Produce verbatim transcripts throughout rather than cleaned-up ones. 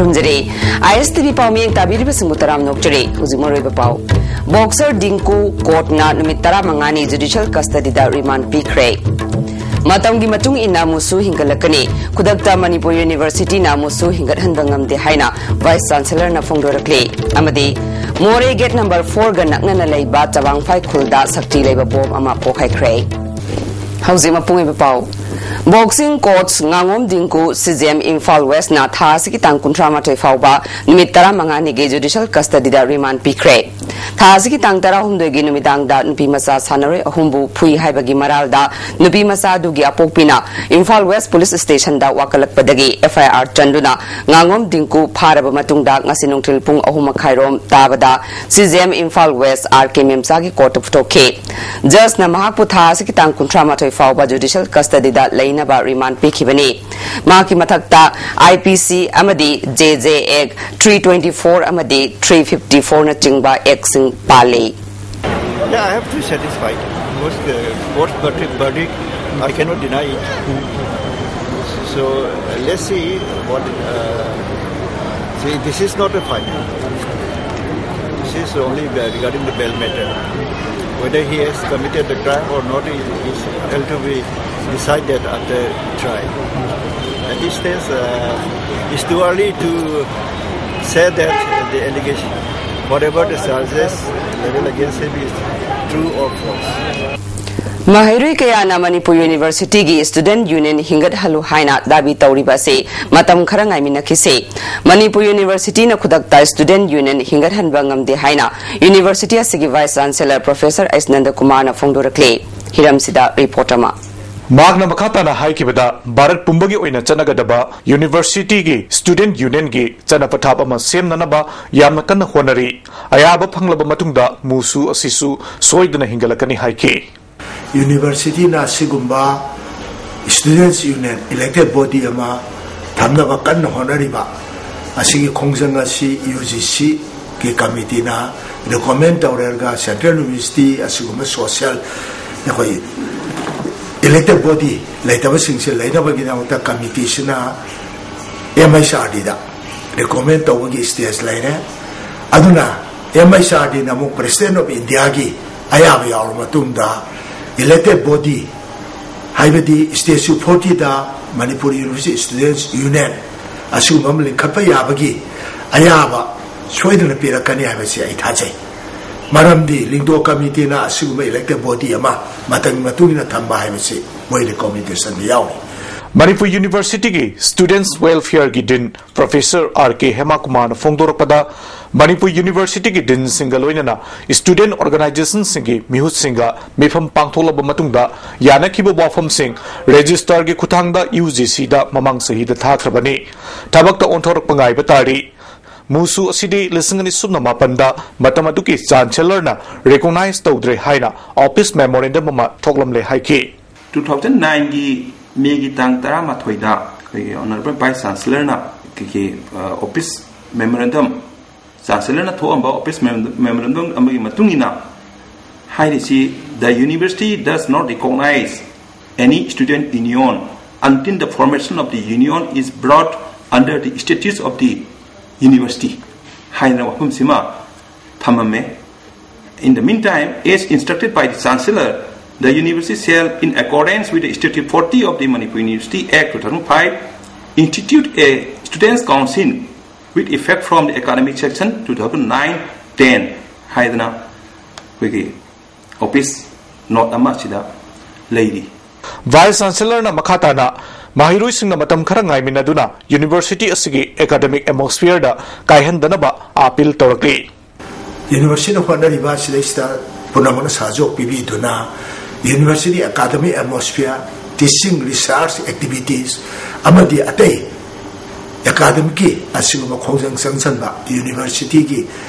ꯊꯝꯖꯔꯤ꯫ ꯑꯥꯏ S T V ꯄꯥꯎꯃꯤꯌꯦꯡ ꯇꯥꯕꯤꯔꯤꯕꯁꯤꯡꯕꯨ ꯇꯔꯥꯝꯅ ꯑꯣꯛꯆꯔꯤ꯫ ꯍꯧꯖꯤꯛ ꯃꯔꯨꯑꯣꯏꯕ ꯄꯥꯎ꯫ ꯕꯣꯛꯁꯔ ꯗꯤꯡꯀꯨ ꯀꯣꯔꯠꯅ ꯅꯨꯃꯤꯠ ꯇꯔꯥꯃꯉꯥꯅꯤ ꯖꯨꯗꯤꯁꯤꯌꯦꯜ ꯀꯁꯇꯗꯤꯗ ꯔꯤꯃꯥꯟ ꯄꯤꯈ꯭ꯔꯦ꯫ ꯃꯇꯝꯒꯤ ꯃꯇꯨꯡ ꯏꯟꯅ ꯃꯨꯁꯨ ꯍꯤꯡꯒꯠꯂꯛꯀꯅꯤ꯫ ꯈꯨꯗꯛꯇ ꯃꯅꯤꯄꯨꯔ ꯌꯨꯅꯤꯚꯔꯁꯤꯇꯤꯅ ꯃꯨꯁꯨ ꯍꯤꯡꯒꯠꯍꯟꯕ ꯉꯝꯗꯦ ꯍꯥꯏꯅ ꯚꯥꯏꯁ ꯆꯥꯟꯁꯦꯂꯔꯅ ꯐꯣꯡꯗꯣꯔꯛꯂꯤ꯫ ꯑꯃꯗꯤ ꯃꯣꯔꯦ ꯒꯦꯠ ꯅꯝꯕꯔ ꯐꯣꯔꯒ ꯅꯛꯅꯅ ꯂꯩꯕ ꯆꯕꯥꯡꯐꯥꯏ ꯈꯨꯜꯗ ꯁꯛꯇꯤ ꯂꯩꯕ ꯕꯣꯝ ꯑꯃ ꯄꯣꯈꯥꯏꯈ꯭ꯔꯦ꯫ ꯍꯧꯖꯤꯛ ꯃꯄꯨꯡ ꯑꯣꯏꯕ ꯄꯥꯎ꯫ ꯕꯣꯛꯁꯤꯡ ꯀꯣꯆ ꯉꯥꯉꯣꯝ ꯗꯤꯡꯀꯨ ꯁꯤ ꯖꯤ ꯑꯦꯝ ꯏꯝꯐꯥꯜ ꯋꯦꯁꯅ ꯊꯥ ꯑꯁꯤꯒꯤ ꯇꯥꯡ ꯀꯨꯟꯊ꯭ꯔꯥ ꯃꯥꯊꯣꯏ ꯐꯥꯎꯕ ꯅꯨꯃꯤꯠ ꯇꯔꯥꯃꯉꯥꯅꯤꯒꯤ ꯖꯨꯗꯤꯁꯤꯌꯦꯜ ꯀꯁꯇꯗꯤꯗ ꯔꯤꯃꯥꯟ ꯄꯤꯈ꯭ꯔꯦ꯫ ꯊꯥ ꯑꯁꯤꯒꯤ ꯇꯥꯡ ꯇꯔꯥꯍꯨꯝꯗꯣꯏꯒꯤ ꯅꯨꯃꯤꯗꯥꯡꯗ ꯅꯨꯄꯤ ꯃꯆꯥ ꯁꯥꯟꯅꯔꯣꯏ ꯑꯍꯨꯝꯕꯨ ꯐꯨꯏ ꯍꯥꯏꯕꯒꯤ ꯃꯔꯥꯜꯗ ꯅꯨꯄꯤ ꯃꯆꯥ ꯑꯗꯨꯒꯤ ꯑꯄꯣꯛꯄꯤꯅ ꯏꯝꯐꯥꯜ ꯋꯦꯁ ꯄꯨꯂꯤꯁ ꯁ꯭ꯇꯦꯁꯟꯗ ꯋꯥꯀꯠꯂꯛꯄꯗꯒꯤ ꯑꯦꯐ ꯑꯥꯏ ꯑꯥꯔ ꯆꯟꯗꯨꯅ ꯉꯥꯉꯣꯝ ꯗꯤꯡꯀꯨ ꯐꯥꯔꯕ ꯃꯇꯨꯡꯗ ꯉꯁꯤ ꯅꯨꯡꯊꯤꯜ ꯄꯨꯡ ꯑꯍꯨꯝ ꯃꯈꯥꯏꯔꯣꯝ ꯇꯥꯕꯗ C J M Imphal west R K ꯃꯦꯝꯆꯥꯒꯤ ꯀꯣꯔꯠꯇ ꯄꯨꯊꯣꯛꯈꯤ꯫ ꯖꯖꯅ ꯃꯍꯥꯛꯄꯨ ꯊꯥ ꯑꯁꯤꯒꯤ ꯇꯥꯡ ꯀꯨꯟꯊ꯭ꯔꯥ ꯃꯥꯊꯣꯏ ꯐꯥꯎꯕ ꯖꯨꯗꯤꯁꯤꯌꯦꯜ ꯀꯁꯇꯗꯤꯗ ꯂꯩꯅꯕ ꯔꯤꯃꯥꯟ ꯄꯤꯈꯤꯕꯅꯤ꯫ ꯃꯍꯥꯛꯀꯤ ꯃꯊꯛꯇ ꯑꯥꯏ ꯄꯤ ꯁꯤ ꯑꯃꯗꯤ ꯖꯦ ꯖꯦ ꯑꯦꯛ ꯊ꯭ꯔꯤ ꯇ꯭ꯋꯦꯟꯇꯤ ꯐꯣꯔ ꯑꯃꯗꯤ ꯊ꯭ꯔꯤ ꯐꯤꯐꯇꯤ ꯐꯣꯔꯅꯆꯤꯡꯕ ꯑꯦꯛꯁꯤꯡ ꯄꯥꯜꯂꯤ꯫ Yeah, I have to satisfy. Most uh, court's verdict, verdict, I cannot deny it. So uh, let's see what. Uh, see, this is not a final. This is only uh, regarding the bail matter. Whether he has committed the crime or not is, is held to be decided after trial. At this stage, uh, it's too early to say that the allegation, whatever the charges level against him is true or false. ꯃꯍꯩꯔꯣꯏ ꯀꯌꯥꯅ ꯃꯅꯤꯄꯨꯔ ꯌꯨꯅꯤꯚꯔꯁꯤꯇꯤꯒꯤ student union ꯍꯤꯡꯒꯠꯍꯜꯂꯨ ꯍꯥꯏꯅ Dhabi ꯇꯧꯔꯤꯕ ꯑꯁꯤ ꯃꯇꯝ ꯈꯔ ꯉꯥꯏꯃꯤꯟꯅꯈꯤꯁꯤ꯫ ꯃꯅꯤꯄꯨꯔ ꯌꯨꯅꯤꯚꯔꯁꯤꯇꯤꯅ ꯈꯨꯗꯛꯇ student union ꯍꯤꯡꯒꯠꯍꯟꯕ ꯉꯝꯗꯦ ꯍꯥꯏꯅ ꯌꯨꯅꯤꯚꯔꯁꯤꯇꯤ ꯑꯁꯤꯒꯤ ꯚꯥꯏꯁ ꯆꯥꯟꯁꯦꯂꯔ ꯄ꯭ꯔꯣꯐꯦꯁꯔ ꯑꯩꯁ ꯅꯟꯗꯀꯨꯃꯥꯔꯅ ꯐꯣꯡꯗꯣꯔꯛꯂꯤ꯫ ꯍꯤꯔꯝꯁꯤꯗ ꯔꯤꯄꯣꯔꯠ ꯑꯃ꯫ ꯃꯍꯥꯛꯅ ꯃꯈꯥ ꯇꯥꯅ ꯍꯥꯏꯈꯤꯕꯗ, ꯚꯥꯔꯠ ꯄꯨꯝꯕꯒꯤ ꯑꯣꯏꯅ ꯆꯠꯅꯒꯗꯕ ꯌꯨꯅꯤꯚꯔꯁꯤꯇꯤꯒꯤ ꯁ꯭ꯇꯨꯗꯦꯟꯠ ꯌꯨꯅꯤꯌꯟꯒꯤ ꯆꯠꯅ ꯄꯊꯥꯞ ꯑꯃ ꯁꯦꯝꯅꯅꯕ ꯌꯥꯝꯅ ꯀꯟꯅ ꯍꯣꯠꯅꯔꯤ꯫ ꯑꯌꯥꯕ ꯐꯪꯂꯕ ꯃꯇꯨꯡꯗ ꯃꯨꯁꯨ ꯑꯁꯤꯁꯨ ꯁꯣꯏꯗꯅ ꯍꯤꯡꯒꯠꯂꯛꯀꯅꯤ ꯍꯥꯏꯈꯤ꯫ ꯌꯨꯅꯤꯚꯔꯁꯤꯇꯤꯅ ꯑꯁꯤꯒꯨꯝꯕ ꯁ꯭ꯇꯨꯗꯦꯟꯠꯁ ꯌꯨꯅꯤꯌꯟ ꯏꯂꯦꯛꯇꯦꯗ ꯕꯣꯗꯤ ꯑꯃ ꯊꯝꯅꯕ ꯀꯟꯅ ꯍꯣꯠꯅꯔꯤꯕ ꯑꯁꯤꯒꯤ ꯈꯣꯡꯖꯪ ꯑꯁꯤ ꯌꯨ ꯖꯤ ꯁꯤꯒꯤ ꯀꯃꯤꯇꯤꯅ ꯔꯤꯀꯣꯃꯦꯟ ꯇꯧꯔꯒ ꯁꯦꯟꯇ꯭ꯔꯦꯜ ꯌꯨꯅꯤꯚꯔꯁꯤꯇꯤ ꯑꯁꯤꯒꯨꯝꯕ ꯁꯣꯁꯤꯌꯦꯜ ꯑꯩꯈꯣꯏ ꯏꯂꯦꯛꯇꯦꯗ ꯕꯣꯗꯤ ꯂꯩꯇꯕꯁꯤꯡꯁꯦ ꯂꯩꯅꯕꯒꯤꯗꯃꯛꯇ ꯀꯃꯤꯇꯤꯁꯤꯅ ꯑꯦꯝ ꯑꯩꯆ ꯑꯥꯔ ꯗꯤꯗ ꯔꯤꯀꯃꯦꯟ ꯇꯧꯕꯒꯤ ꯁ꯭ꯇꯦꯖ ꯂꯩꯔꯦ꯫ ꯑꯗꯨꯅ ꯑꯦꯝ ꯑꯩꯆ ꯑꯥꯔ ꯗꯤꯅ ꯑꯃꯨꯛ ꯄ꯭ꯔꯦꯁꯤꯗꯦꯟ ꯑꯣꯐ ꯏꯟꯗꯤꯌꯥꯒꯤ ꯑꯌꯥꯕ ꯌꯥꯎꯔꯕ ꯃꯇꯨꯡꯗ ꯏꯂꯦꯛꯇꯦꯗ ꯕꯣꯗꯤ, ꯍꯥꯏꯕꯗꯤ ꯁ꯭ꯇꯦꯆꯨ ꯐꯣꯔꯇꯤꯗ ꯃꯅꯤꯄꯨꯔ ꯌꯨꯅꯤꯚꯔꯁꯤꯇꯤ ꯁ꯭ꯇꯨꯗꯦꯟꯠꯁ ꯌꯨꯅꯤꯌꯟ ꯑꯁꯤꯒꯨꯝꯕ ꯑꯃ ꯂꯤꯡꯈꯠꯄ ꯌꯥꯕꯒꯤ ꯑꯌꯥꯕ ꯁꯣꯏꯗꯅ ꯄꯤꯔꯛꯀꯅꯤ ꯍꯥꯏꯕꯁꯤ ꯑꯩ ꯊꯥꯖꯩ꯫ ꯃꯔꯝꯗꯤ ꯂꯤꯡꯗꯣ ꯀꯃꯤꯇꯤꯅ ꯑꯁꯤꯒꯨꯝꯕ ꯏꯂꯦꯛꯇꯦꯗ ꯕꯣꯗꯤ ꯑꯃ ꯃꯇꯝꯒꯤ ꯃꯇꯨꯡ ꯏꯟꯅ ꯊꯝꯕ ꯍꯥꯏꯕꯁꯤ ꯃꯣꯏ ꯔꯤꯀꯃꯦꯟꯗꯦꯁꯟꯗ ꯌꯥꯎꯔꯤ꯫ ꯃꯅꯤꯄꯨꯔ ꯌꯨꯅꯤꯚꯔꯁꯤꯇꯤꯒꯤ ꯁ꯭ꯇꯨꯗꯦꯟꯠꯁ ꯋꯦꯜꯐꯤꯌꯔꯒꯤ ꯗꯤꯟ ꯄ꯭ꯔꯣꯐꯦꯁꯔ ꯑꯥꯔ ꯀꯦ ꯍꯦꯃꯥꯀꯨꯃꯥꯔꯅ ꯐꯣꯡꯗꯣꯔꯛꯄꯗ, ꯃꯅꯤꯄꯨꯔ ꯌꯨꯅꯤꯚꯔꯁꯤꯇꯤꯒꯤ ꯗꯤꯟꯁꯤꯡꯒ ꯂꯣꯏꯅꯅ ꯁ꯭ꯇꯨꯗꯦꯟꯠ ꯑꯣꯔꯒꯅꯥꯏꯖꯦꯁꯟꯁꯤꯡꯒꯤ ꯃꯤꯍꯨꯠꯁꯤꯡꯒ ꯃꯤꯐꯝ ꯄꯥꯡꯊꯣꯛꯂꯕ ꯃꯇꯨꯡꯗ ꯌꯥꯅꯈꯤꯕ ꯋꯥꯐꯝꯁꯤꯡ ꯔꯦꯖꯤꯁꯇ꯭ꯔꯥꯔꯒꯤ ꯈꯨꯠꯊꯥꯡꯗ ꯌꯨ ꯖꯤ ꯁꯤꯗ ꯃꯃꯥꯡ ꯆꯍꯤꯗ ꯊꯥꯈ꯭ꯔꯕꯅꯤ꯫ ꯊꯕꯛꯇ ꯑꯣꯟꯊꯣꯔꯛꯄ ꯉꯥꯏꯕ ꯇꯥꯔꯤ꯫ ꯃꯨꯁꯨ ꯑꯁꯤꯗꯤ ꯂꯤꯁꯤꯡ ꯑꯅꯤ ꯁꯨꯞꯅ ꯃꯥꯄꯟꯗ ꯃꯇꯝ ꯑꯗꯨꯒꯤ ꯆꯥꯟꯁꯦꯂꯔꯅ ꯔꯤꯀꯣꯒꯅꯥꯏꯖ ꯇꯧꯗ꯭ꯔꯦ ꯍꯥꯏꯅ ꯑꯣꯐꯤꯁ ꯃꯦꯃꯣꯔꯦꯟꯗꯝ ꯑꯃ ꯊꯣꯛꯂꯝꯂꯦ ꯍꯥꯏꯈꯤ꯫ ꯇꯨ ꯊꯥꯎꯖꯟ ꯅꯥꯏꯟꯒꯤ ꯃꯦꯒꯤ ꯇꯥꯡ ꯇꯔꯥꯃꯥꯊꯣꯏꯗ ꯑꯩꯈꯣꯏꯒꯤ ꯑꯣꯅꯔꯦꯕꯜ ꯚꯥꯏꯁ ꯆꯥꯟꯁꯦꯂꯔꯅ ꯑꯩꯈꯣꯏꯒꯤ ꯑꯣꯐꯤꯁ ꯃꯦꯃꯣꯔꯦꯟꯗꯝ, ꯆꯥꯟꯁꯦꯂꯔꯅ ꯊꯣꯛꯑꯝꯕ ꯑꯣꯐꯤꯁ ꯃꯦꯃꯣꯔꯦꯟꯗꯝ ꯑꯃꯒꯤ ꯃꯇꯨꯡ ꯏꯟꯅ ꯍꯥꯏꯔꯤꯁꯤ, "The university does not recognize any student union until the formation of the union is brought under the statutes of the university" ꯍꯥꯏꯗꯅ ꯋꯥꯐꯝꯁꯤꯃ ꯊꯝꯃꯝꯃꯦ꯫ In the meantime, as instructed by the Chancellor, the university shall, in accordance with the Statute forty of the Manipur University Act two thousand five, institute a students' council with effect from the academic session two thousand nine ten ꯍꯥꯏꯗꯅ ꯑꯩꯈꯣꯏꯒꯤ office note ꯑꯃ ꯑꯁꯤꯗ ꯂꯩꯔꯤ꯫ Vice ꯆꯥꯟꯁꯦꯂꯔꯅ ꯃꯈꯥ ꯇꯥꯅ ꯃꯍꯩꯔꯣꯏꯁꯤꯡꯅ ꯃꯇꯝ ꯈꯔ ꯉꯥꯏꯃꯤꯟꯅꯗꯨꯅ ꯌꯨꯅꯤꯚꯔꯁꯤꯇꯤ ꯑꯁꯤꯒꯤ ꯑꯦꯀꯥꯗꯃꯤꯛ ꯑꯦꯠꯃꯣꯁꯐꯤꯌꯔꯗ ꯀꯥꯏꯍꯟꯗꯅꯕ ꯑꯥꯄꯤꯜ ꯇꯧꯔꯛꯂꯤ꯫ ꯌꯨꯅꯤꯚꯔꯁꯤꯇꯤꯅ ꯍꯣꯠꯅꯔꯤꯕ ꯑꯁꯤꯗꯩꯁꯤꯗ ꯄꯨꯝꯅꯃꯛꯅ ꯁꯍꯖꯣꯛ ꯄꯤꯕꯤꯗꯨꯅ university academic atmosphere, teaching research activities ꯑꯃꯗꯤ ꯑꯇꯩ ꯑꯦꯀꯥꯗꯃꯤꯛꯀꯤ ꯑꯁꯤꯒꯨꯝꯕ ꯈꯣꯡꯖꯪ ꯆꯪꯁꯤꯟꯕ ꯌꯨꯅꯤꯚꯔꯁꯤꯇꯤꯒꯤ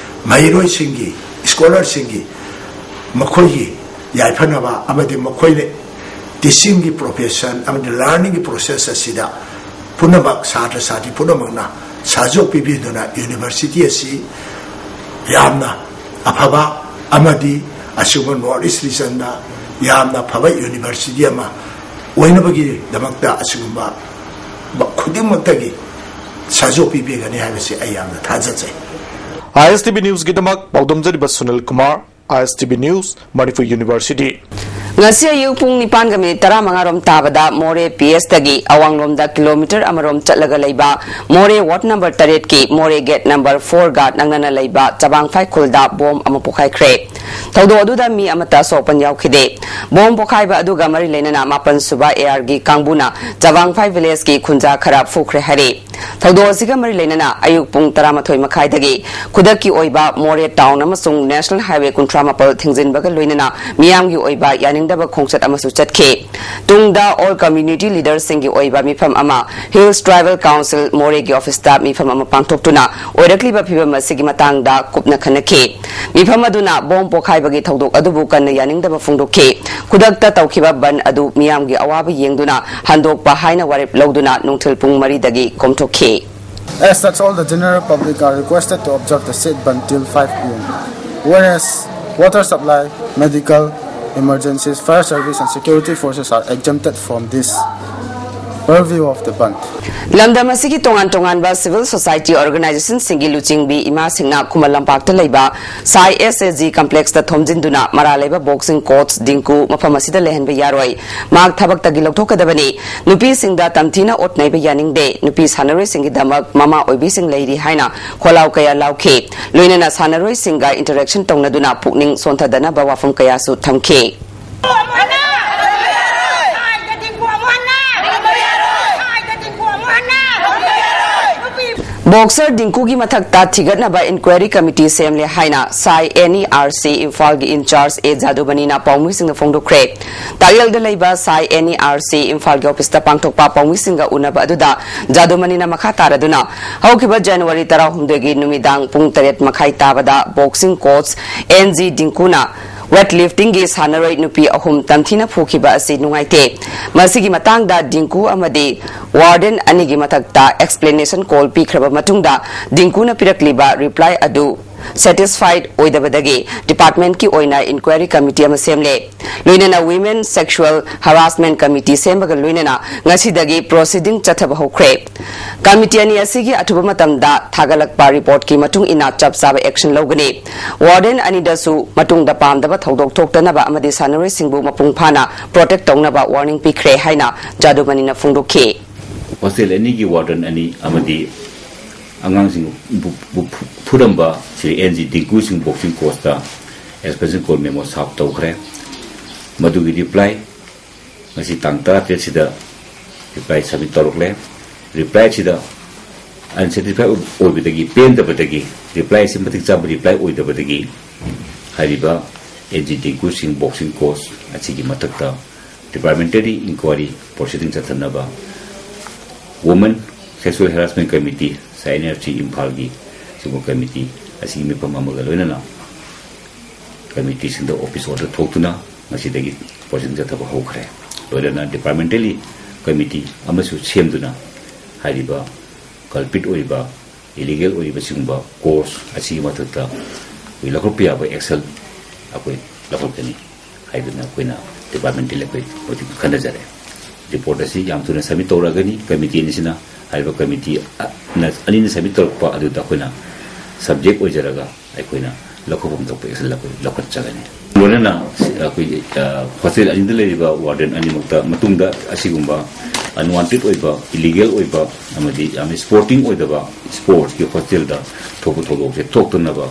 ꯃꯍꯩꯔꯣꯏꯁꯤꯡꯒꯤ, ꯁ꯭ꯀꯣꯂꯔꯁꯤꯡꯒꯤ ꯃꯈꯣꯏꯒꯤ ꯌꯥꯏꯐꯅꯕ ꯑꯃꯗꯤ ꯃꯈꯣꯏꯅ ꯇꯤꯆꯤꯡꯒꯤ ꯄ꯭ꯔꯣꯐꯦꯁꯟ ꯑꯃꯗꯤ ꯂꯔꯅꯤꯡꯒꯤ ꯄ꯭ꯔꯣꯁꯦꯁ ꯑꯁꯤꯗ ꯄꯨꯝꯅꯃꯛ ꯁꯥꯇ꯭ꯔ ꯁꯥꯇ꯭ꯔꯤ ꯄꯨꯝꯅꯃꯛꯅ ꯁꯍꯖꯣꯛ ꯄꯤꯕꯤꯗꯨꯅ ꯌꯨꯅꯤꯚꯔꯁꯤꯇꯤ ꯑꯁꯤ ꯌꯥꯝꯅ ꯑꯐꯕ ꯑꯃꯗꯤ ꯑꯁꯤꯒꯨꯝꯕ ꯅꯣꯔꯠ ꯏꯁ ꯔꯤꯖꯟꯗ ꯌꯥꯝꯅ ꯐꯕ ꯌꯨꯅꯤꯚꯔꯁꯤꯇꯤ ꯑꯃ ꯑꯣꯏꯅꯕꯒꯤꯗꯃꯛꯇ ꯑꯁꯤꯒꯨꯝꯕ ꯈꯨꯗꯤꯡꯃꯛꯇꯒꯤ ꯁꯥꯖꯦꯜ ꯄꯤꯕꯤꯒꯅꯤ ꯍꯥꯏꯕꯁꯤ ꯑꯩ ꯌꯥꯝꯅ ꯊꯥꯖꯖꯩ꯫ ꯑꯥꯏ ꯑꯦꯁ ꯇꯤ ꯚꯤ ꯅ꯭ꯌꯨꯁꯀꯤꯗꯃꯛ ꯄꯥꯎꯗꯝꯖꯔꯤꯕ Sunil Kumar, I S T V news, Manipur university. ꯉꯁꯤ ꯑꯌꯨꯛ ꯄꯨꯡ ꯅꯤꯄꯥꯟꯒ ꯃꯤꯅꯤꯠ ꯇꯔꯥꯃꯉꯥ ꯔꯣꯝ ꯇꯥꯕꯗ ꯃꯣꯔꯦ ꯄꯤ ꯑꯦꯁꯇꯒꯤ ꯑꯋꯥꯡꯂꯣꯝꯗ ꯀꯤꯂꯣꯃꯤꯇꯔ ꯑꯃꯔꯣꯝ ꯆꯠꯂꯒ ꯂꯩꯕ ꯃꯣꯔꯦ ꯋꯥꯔꯗ ꯅꯝꯕꯔ ꯇꯔꯦꯠꯀꯤ ꯃꯣꯔꯦ ꯒꯦꯠ ꯅꯝꯕꯔ ꯐꯣꯔꯒ ꯅꯛꯅꯅ ꯂꯩꯕ ꯆꯕꯥꯡꯐꯥꯏ ꯈꯨꯜꯗ ꯕꯣꯝ ꯑꯃ ꯄꯣꯈꯥꯏꯈ꯭ꯔꯦ꯫ ꯊꯧꯗꯣꯛ ꯑꯗꯨꯗ ꯃꯤ ꯑꯃꯠꯇ ꯑꯁꯣꯛ ꯑꯄꯟ ꯌꯥꯎꯈꯤꯗꯦ꯫ ꯕꯣꯝ ꯄꯣꯈꯥꯏꯕ ꯑꯗꯨꯒ ꯃꯔꯤ ꯂꯩꯅꯅ ꯃꯥꯄꯟ ꯁꯨꯕ ꯑꯦ ꯑꯥꯔꯒꯤ ꯀꯥꯡꯕꯨꯅ ꯆꯕꯥꯡꯐꯥꯏ ꯚꯤꯂꯦꯖꯀꯤ ꯈꯨꯟꯖꯥ ꯈꯔ ꯐꯨꯈ꯭ꯔꯦ ꯍꯥꯏꯔꯤ꯫ ꯊꯧꯗꯣꯛ ꯑꯁꯤꯒ ꯃꯔꯤ ꯂꯩꯅꯅ ꯑꯌꯨꯛ ꯄꯨꯡ ꯇꯔꯥꯃꯥꯊꯣꯏ ꯃꯈꯥꯏꯗꯒꯤ ꯈꯨꯗꯛꯀꯤ ꯑꯣꯏꯕ ꯃꯣꯔꯦ ꯇꯥꯎꯟ ꯑꯃꯁꯨꯡ ꯅꯦꯁꯅꯦꯜ ꯍꯥꯏꯋꯦ ꯀꯨꯟꯊ꯭ꯔꯥ ꯃꯥꯄꯜ ꯊꯤꯡꯖꯤꯟꯕꯒ ꯂꯣꯏꯅꯅ ꯃꯤꯌꯥꯝꯒꯤ ꯑꯣꯏꯕ ꯌꯥꯅꯤꯡꯗꯕ ꯈꯣꯡꯆꯠ ꯑꯃꯁꯨ ꯆꯠꯈꯤ꯫ ꯇꯨꯡꯗ ꯑꯣꯜ ꯀꯝꯃ꯭ꯌꯨꯅꯤꯇꯤ ꯂꯤꯗꯔꯁꯤꯡꯒꯤ ꯑꯣꯏꯕ ꯃꯤꯐꯝ ꯑꯃ ꯍꯤꯜꯁ ꯇ꯭ꯔꯥꯏꯕꯦꯜ ꯀꯥꯎꯟꯁꯤꯜ ꯃꯣꯔꯦꯒꯤ ꯑꯣꯐꯤꯁꯇ ꯃꯤꯐꯝ ꯑꯃ ꯄꯥꯡꯊꯣꯛꯇꯨꯅ ꯑꯣꯏꯔꯛꯂꯤꯕ ꯐꯤꯕꯝ ꯑꯁꯤꯒꯤ ꯃꯇꯥꯡꯗ ꯀꯨꯞꯅ ꯈꯟꯅꯈꯤ꯫ ꯃꯤꯐꯝ ꯑꯗꯨꯅ ꯕꯣꯝ ꯄꯣꯈꯥꯏꯕꯒꯤ ꯊꯧꯗꯣꯛ ꯑꯗꯨꯕꯨ ꯀꯟꯅ ꯌꯥꯅꯤꯡꯗꯕ ꯐꯣꯡꯗꯣꯛꯈꯤ꯫ ꯈꯨꯗꯛꯇ ꯇꯧꯈꯤꯕ ꯕꯟ ꯑꯗꯨ ꯃꯤꯌꯥꯝꯒꯤ ꯑꯋꯥꯕ ꯌꯦꯡꯗꯨꯅ ꯍꯟꯗꯣꯛꯄ ꯍꯥꯏꯅ ꯋꯥꯔꯦꯞ ꯂꯧꯗꯨꯅ ꯅꯨꯡꯊꯤꯜ ꯄꯨꯡ ꯃꯔꯤꯗꯒꯤ ꯀꯣꯝꯊꯣꯛꯈꯤ꯫ As such, all the general public are requested to observe the said ban till five p m. Whereas water supply, medical, emergencies, fire service and security forces are exempted from this purview of the ban. ꯂꯝꯗꯝ ꯑꯁꯤꯒꯤ ꯇꯣꯉꯥꯟ ꯇꯣꯉꯥꯟꯕ civil society ꯑꯣꯔꯒꯅꯥꯏꯖꯦꯁꯟꯁꯤꯡꯒꯤ ꯂꯨꯆꯤꯡꯕꯤ ꯏꯃꯥꯁꯤꯡꯅ ꯈꯨꯃꯟ ꯂꯝꯄꯥꯛꯇ ꯂꯩꯕ ꯁꯥꯏ ꯑꯦꯁ A G ꯀꯝꯄ꯭ꯂꯦꯛꯁꯇ ꯊꯣꯝꯖꯤꯟꯗꯨꯅ ꯃꯔꯥ ꯂꯩꯕ boxing coach Dingko ꯃꯐꯝ ꯑꯁꯤꯗ ꯂꯩꯍꯟꯕ ꯌꯥꯔꯣꯏ, ꯃꯍꯥꯛ ꯊꯕꯛꯇꯒꯤ ꯂꯧꯊꯣꯛꯀꯗꯕꯅꯤ, ꯅꯨꯄꯤꯁꯤꯡꯗ ꯇꯝꯊꯤꯅ ꯑꯣꯠ ꯅꯩꯕ ꯌꯥꯅꯤꯡꯗꯦ, ꯅꯨꯄꯤ ꯁꯥꯟꯅꯔꯣꯏꯁꯤꯡꯒꯤꯗꯃꯛ ꯃꯃꯥ ꯑꯣꯏꯕꯤꯁꯤꯡ ꯂꯩꯔꯤ ꯍꯥꯏꯅ ꯈꯣꯜꯂꯥꯎ ꯀꯌꯥ ꯂꯥꯎꯈꯤ꯫ ꯂꯣꯏꯅꯅ ꯁꯥꯟꯅꯔꯣꯏꯁꯤꯡꯒ ꯏꯟꯇꯔꯦꯛꯁꯟ ꯇꯧꯅꯗꯨꯅ ꯄꯨꯛꯅꯤꯡ ꯁꯣꯟꯊꯗꯅꯕ ꯋꯥꯐꯝ ꯀꯌꯥꯁꯨ ꯊꯝꯈꯤ꯫ ꯕꯣꯛꯁꯔ ꯗꯤꯡꯀꯨꯒꯤ ꯃꯊꯛꯇ ꯊꯤꯒꯠꯅꯕ ꯏꯟꯀ꯭ꯋꯥꯏꯔꯤ ꯀꯃꯤꯇꯤ ꯁꯦꯝꯂꯦ ꯍꯥꯏꯅ ꯁꯥꯏ ꯑꯦꯟ ꯏ ꯑꯥꯔ ꯁꯤ ꯏꯝꯐꯥꯜꯒꯤ ꯏꯟꯆꯥꯔꯖ ꯑꯦ ꯖꯥꯗꯨꯃꯅꯤꯅ ꯄꯥꯎꯃꯤꯁꯤꯡꯗ ꯐꯣꯡꯗꯣꯛꯈ꯭ꯔꯦ꯫ ꯇꯥꯛꯌꯦꯜꯗ ꯂꯩꯕ ꯁꯥꯏ ꯑꯦꯟ ꯏ ꯑꯥꯔ ꯁꯤ ꯏꯝꯐꯥꯜꯒꯤ ꯑꯣꯐꯤꯁꯇ ꯄꯥꯡꯊꯣꯛꯄ ꯄꯥꯎꯃꯤꯁꯤꯡꯒ ꯎꯅꯕ ꯑꯗꯨꯗ ꯖꯥꯗꯨꯃꯅꯤꯅ ꯃꯈꯥ ꯇꯥꯔꯗꯨꯅ ꯍꯧꯈꯤꯕ ꯖꯅꯋꯥꯔꯤ ꯇꯔꯥꯍꯨꯝꯗꯣꯏꯒꯤ ꯅꯨꯃꯤꯗꯥꯡ ꯄꯨꯡ ꯇꯔꯦꯠ ꯃꯈꯥꯏ ꯇꯥꯕꯗ ꯕꯣꯛꯁꯤꯡ ꯀꯣꯆ ꯑꯦꯟ ꯖꯤ ꯗꯤꯡꯀꯨꯅ ꯋꯦꯠ ꯂꯤꯐꯇꯤꯡꯒꯤ ꯁꯥꯟꯅꯔꯣꯏ ꯅꯨꯄꯤ ꯑꯍꯨꯝ ꯇꯝꯊꯤꯅ ꯐꯨꯈꯤꯕ ꯑꯁꯤ ꯅꯨꯡꯉꯥꯏꯇꯦ꯫ ꯃꯁꯤꯒꯤ ꯃꯇꯥꯡꯗ ꯗꯤꯡꯀꯨ ꯑꯃꯗꯤ ꯋꯥꯔꯗꯦꯟ ꯑꯅꯤꯒꯤ ꯃꯊꯛꯇ ꯑꯦꯛꯁꯄ꯭ꯂꯦꯅꯦꯁꯟ ꯀꯣꯜ ꯄꯤꯈ꯭ꯔꯕ ꯃꯇꯨꯡꯗ ꯗꯤꯡꯀꯨꯅ ꯄꯤꯔꯛꯂꯤꯕ ꯔꯤꯄ꯭ꯂꯥꯏ ꯑꯗꯨ ꯁꯦꯇꯤꯁꯐꯥꯏꯗ ꯑꯣꯏꯗꯕꯗꯒꯤ ꯗꯤꯄꯥꯔꯠꯃꯦꯟꯠꯀꯤ ꯑꯣꯏꯅ ꯏꯟꯀ꯭ꯋꯥꯏꯔꯤ ꯀꯃꯤꯇꯤ ꯑꯃ ꯁꯦꯝꯂꯦ꯫ ꯂꯣꯏꯅꯅ ꯋꯤꯃꯦꯟ ꯁꯦꯛꯁꯨꯑꯦꯜ ꯍꯔꯥꯁꯃꯦꯟꯠ ꯀꯃꯤꯇꯤ ꯁꯦꯝꯕꯒ ꯂꯣꯏꯅꯅ ꯉꯁꯤꯗꯒꯤ ꯄ꯭ꯔꯣꯁꯤꯗꯤꯡ ꯆꯠꯊꯕ ꯍꯧꯈ꯭ꯔꯦ꯫ ꯀꯃꯤꯇꯤ ꯑꯅꯤ ꯑꯁꯤꯒꯤ ꯑꯊꯨꯕ ꯃꯇꯝꯗ ꯊꯥꯒꯠꯂꯛꯄ ꯔꯤꯄꯣꯔꯠꯀꯤ ꯃꯇꯨꯡ ꯏꯟꯅ ꯆꯞ ꯆꯥꯕ ꯑꯦꯛꯁꯟ ꯂꯧꯒꯅꯤ꯫ ꯋꯥꯔꯗꯦꯟ ꯑꯅꯤꯗꯁꯨ ꯃꯇꯨꯡꯗ ꯄꯥꯝꯗꯕ ꯊꯧꯗꯣꯛ ꯊꯣꯛꯇꯅꯕ ꯑꯃꯗꯤ ꯁꯥꯟꯅꯔꯣꯏꯁꯤꯡꯕꯨ ꯃꯄꯨꯡ ꯐꯥꯅ ꯄ꯭ꯔꯣꯇꯦꯛ ꯇꯧꯅꯕ ꯋꯥꯔꯅꯤꯡ ꯄꯤꯈ꯭ꯔꯦ ꯍꯥꯏꯅ ꯖꯥꯗꯨꯃꯅꯤꯅ ꯐꯣꯡꯗꯣꯛꯈꯤ꯫ ꯍꯣꯁꯇꯦꯜ ꯑꯅꯤꯒꯤ ꯋꯥꯔꯗꯟ ꯑꯅꯤ ꯑꯃꯗꯤ ꯑꯉꯥꯡꯁꯤꯡꯕꯨ ꯕꯨ- ꯐꯨ- ꯐꯨꯔꯝꯕ ꯁ꯭ꯔꯤ ꯑꯦꯟ ꯖꯤ ꯗꯤꯡꯀꯨ ꯁꯤꯡ ꯕꯣꯛꯁꯤꯡ ꯀꯣꯆꯇ ꯑꯦꯛꯁꯄꯜꯁꯟ ꯀꯣꯜ ꯃꯦꯃꯣ ꯁꯥꯔꯐ ꯇꯧꯈ꯭ꯔꯦ꯫ ꯃꯗꯨꯒꯤ ꯔꯤꯄ꯭ꯂꯥꯏ ꯉꯁꯤ ꯇꯥꯡ ꯇꯔꯥꯇꯔꯦꯠꯁꯤꯗ ꯔꯤꯄ꯭ꯂꯥꯏ ꯁꯕꯃꯤꯠ ꯇꯧꯔꯛꯂꯦ꯫ ꯔꯤꯄ꯭ꯂꯥꯏꯁꯤꯗ ꯑꯟꯁꯦꯇꯤꯁꯐꯥꯏ ꯑꯣꯏꯕꯗꯒꯤ, ꯄꯦꯟꯗꯕꯗꯒꯤ, ꯔꯤꯄ꯭ꯂꯥꯏ ꯑꯁꯤ ꯃꯇꯤꯛ ꯆꯥꯕ ꯔꯤꯄ꯭ꯂꯥꯏ ꯑꯣꯏꯗꯕꯗꯒꯤ ꯍꯥꯏꯔꯤꯕ ꯑꯦꯟ ꯖꯤ ꯗꯤꯡꯀꯨ ꯁꯤꯡ ꯕꯣꯛꯁꯤꯡ ꯀꯣꯆ ꯑꯁꯤꯒꯤ ꯃꯊꯛꯇ ꯗꯤꯄꯥꯔꯠꯃꯦꯟꯇꯦꯜꯂꯤ ꯏꯟꯀ꯭ꯋꯥꯏꯔꯤ ꯄ꯭ꯔꯣꯁꯤꯗꯤꯡ ꯆꯠꯊꯅꯕ women sexual ꯍꯦꯔꯥꯁꯃꯦꯟ committee, C I and F C ꯏꯝꯐꯥꯜꯒꯤ ꯁꯤꯒꯨꯝꯕ ꯀꯃꯤꯇꯤ ꯑꯁꯤꯒꯤ ꯃꯤꯐꯝ ꯑꯃꯒ ꯂꯣꯏꯅꯅ ꯀꯃꯤꯇꯤꯁꯤꯡꯗ ꯑꯣꯐꯤꯁ ꯑꯣꯔꯗꯔ ꯊꯣꯛꯇꯨꯅ ꯉꯁꯤꯗꯒꯤ ꯄ꯭ꯔꯣꯁꯤꯗꯤꯡ ꯆꯠꯊꯕ ꯍꯧꯈ꯭ꯔꯦ꯫ ꯂꯣꯏꯅꯅ ꯗꯤꯄꯥꯔꯠꯃꯦꯟꯇꯦꯜꯂꯤ ꯀꯃꯤꯇꯤ ꯑꯃꯁꯨ ꯁꯦꯝꯗꯨꯅ ꯍꯥꯏꯔꯤꯕ ꯀꯜꯄꯤꯠ ꯑꯣꯏꯔꯤꯕ, ꯏꯂꯤꯒꯦꯜ ꯑꯣꯏꯔꯤꯕ ꯁꯤꯒꯨꯝꯕ ꯀꯣꯔꯁ ꯑꯁꯤꯒꯤ ꯃꯊꯛꯇ ꯑꯩꯈꯣꯏ ꯂꯧꯈꯠꯄ ꯌꯥꯕ ꯑꯦꯛꯁꯟ ꯑꯩꯈꯣꯏ ꯂꯧꯈꯠꯀꯅꯤ ꯍꯥꯏꯗꯨꯅ ꯑꯩꯈꯣꯏꯅ ꯗꯤꯄꯥꯔꯠꯃꯦꯟꯇꯦꯜ ꯑꯩꯈꯣꯏ ꯍꯧꯖꯤꯛ ꯈꯟꯅꯖꯔꯦ꯫ ꯔꯤꯄꯣꯔꯠ ꯑꯁꯤ ꯌꯥꯝ ꯊꯨꯅ ꯁꯕꯃꯤꯠ ꯇꯧꯔꯛꯑꯒꯅꯤ꯫ ꯀꯃꯤꯇꯤ ꯑꯅꯤꯁꯤꯅ, ꯍꯥꯏꯔꯤꯕ ꯀꯃꯤꯇꯤ ꯑ- ꯅ- ꯑꯅꯤꯅ ꯁꯕꯃꯤꯠ ꯇꯧꯔꯛꯄ ꯑꯗꯨꯗ ꯑꯩꯈꯣꯏꯅ ꯁꯕꯖꯦꯛ ꯑꯣꯏꯖꯔꯒ ꯑꯩꯈꯣꯏꯅ ꯂꯧꯈꯠꯐꯝ ꯊꯣꯛꯄ ꯑꯦꯛꯁꯟ ꯂꯧꯈꯠ- ꯂꯧꯈꯠꯆꯒꯅꯤ꯫ ꯂꯣꯏꯅꯅ ꯑꯩꯈꯣꯏꯒꯤ ꯑ, ꯍꯣꯁꯇꯦꯜ ꯑꯅꯤꯗ ꯂꯩꯔꯤꯕ ꯋꯥꯔꯗꯦꯟ ꯑꯅꯤꯃꯛꯇ ꯃꯇꯨꯡꯗ ꯑꯁꯤꯒꯨꯝꯕ ꯑꯟꯋꯥꯟꯇꯦꯗ ꯑꯣꯏꯕ, ꯏꯂꯤꯒꯦꯜ ꯑꯣꯏꯕ ꯑꯃꯗꯤ ꯌꯥꯝꯅ ꯁ꯭ꯄꯣꯔꯇꯤꯡ ꯑꯣꯏꯗꯕ ꯁ꯭ꯄꯣꯔꯠꯁꯀꯤ ꯍꯣꯁꯇꯦꯜꯗ ꯊꯣꯛꯄ ꯊꯧꯗꯣꯛꯁꯦ ꯊꯣꯛꯇꯅꯕ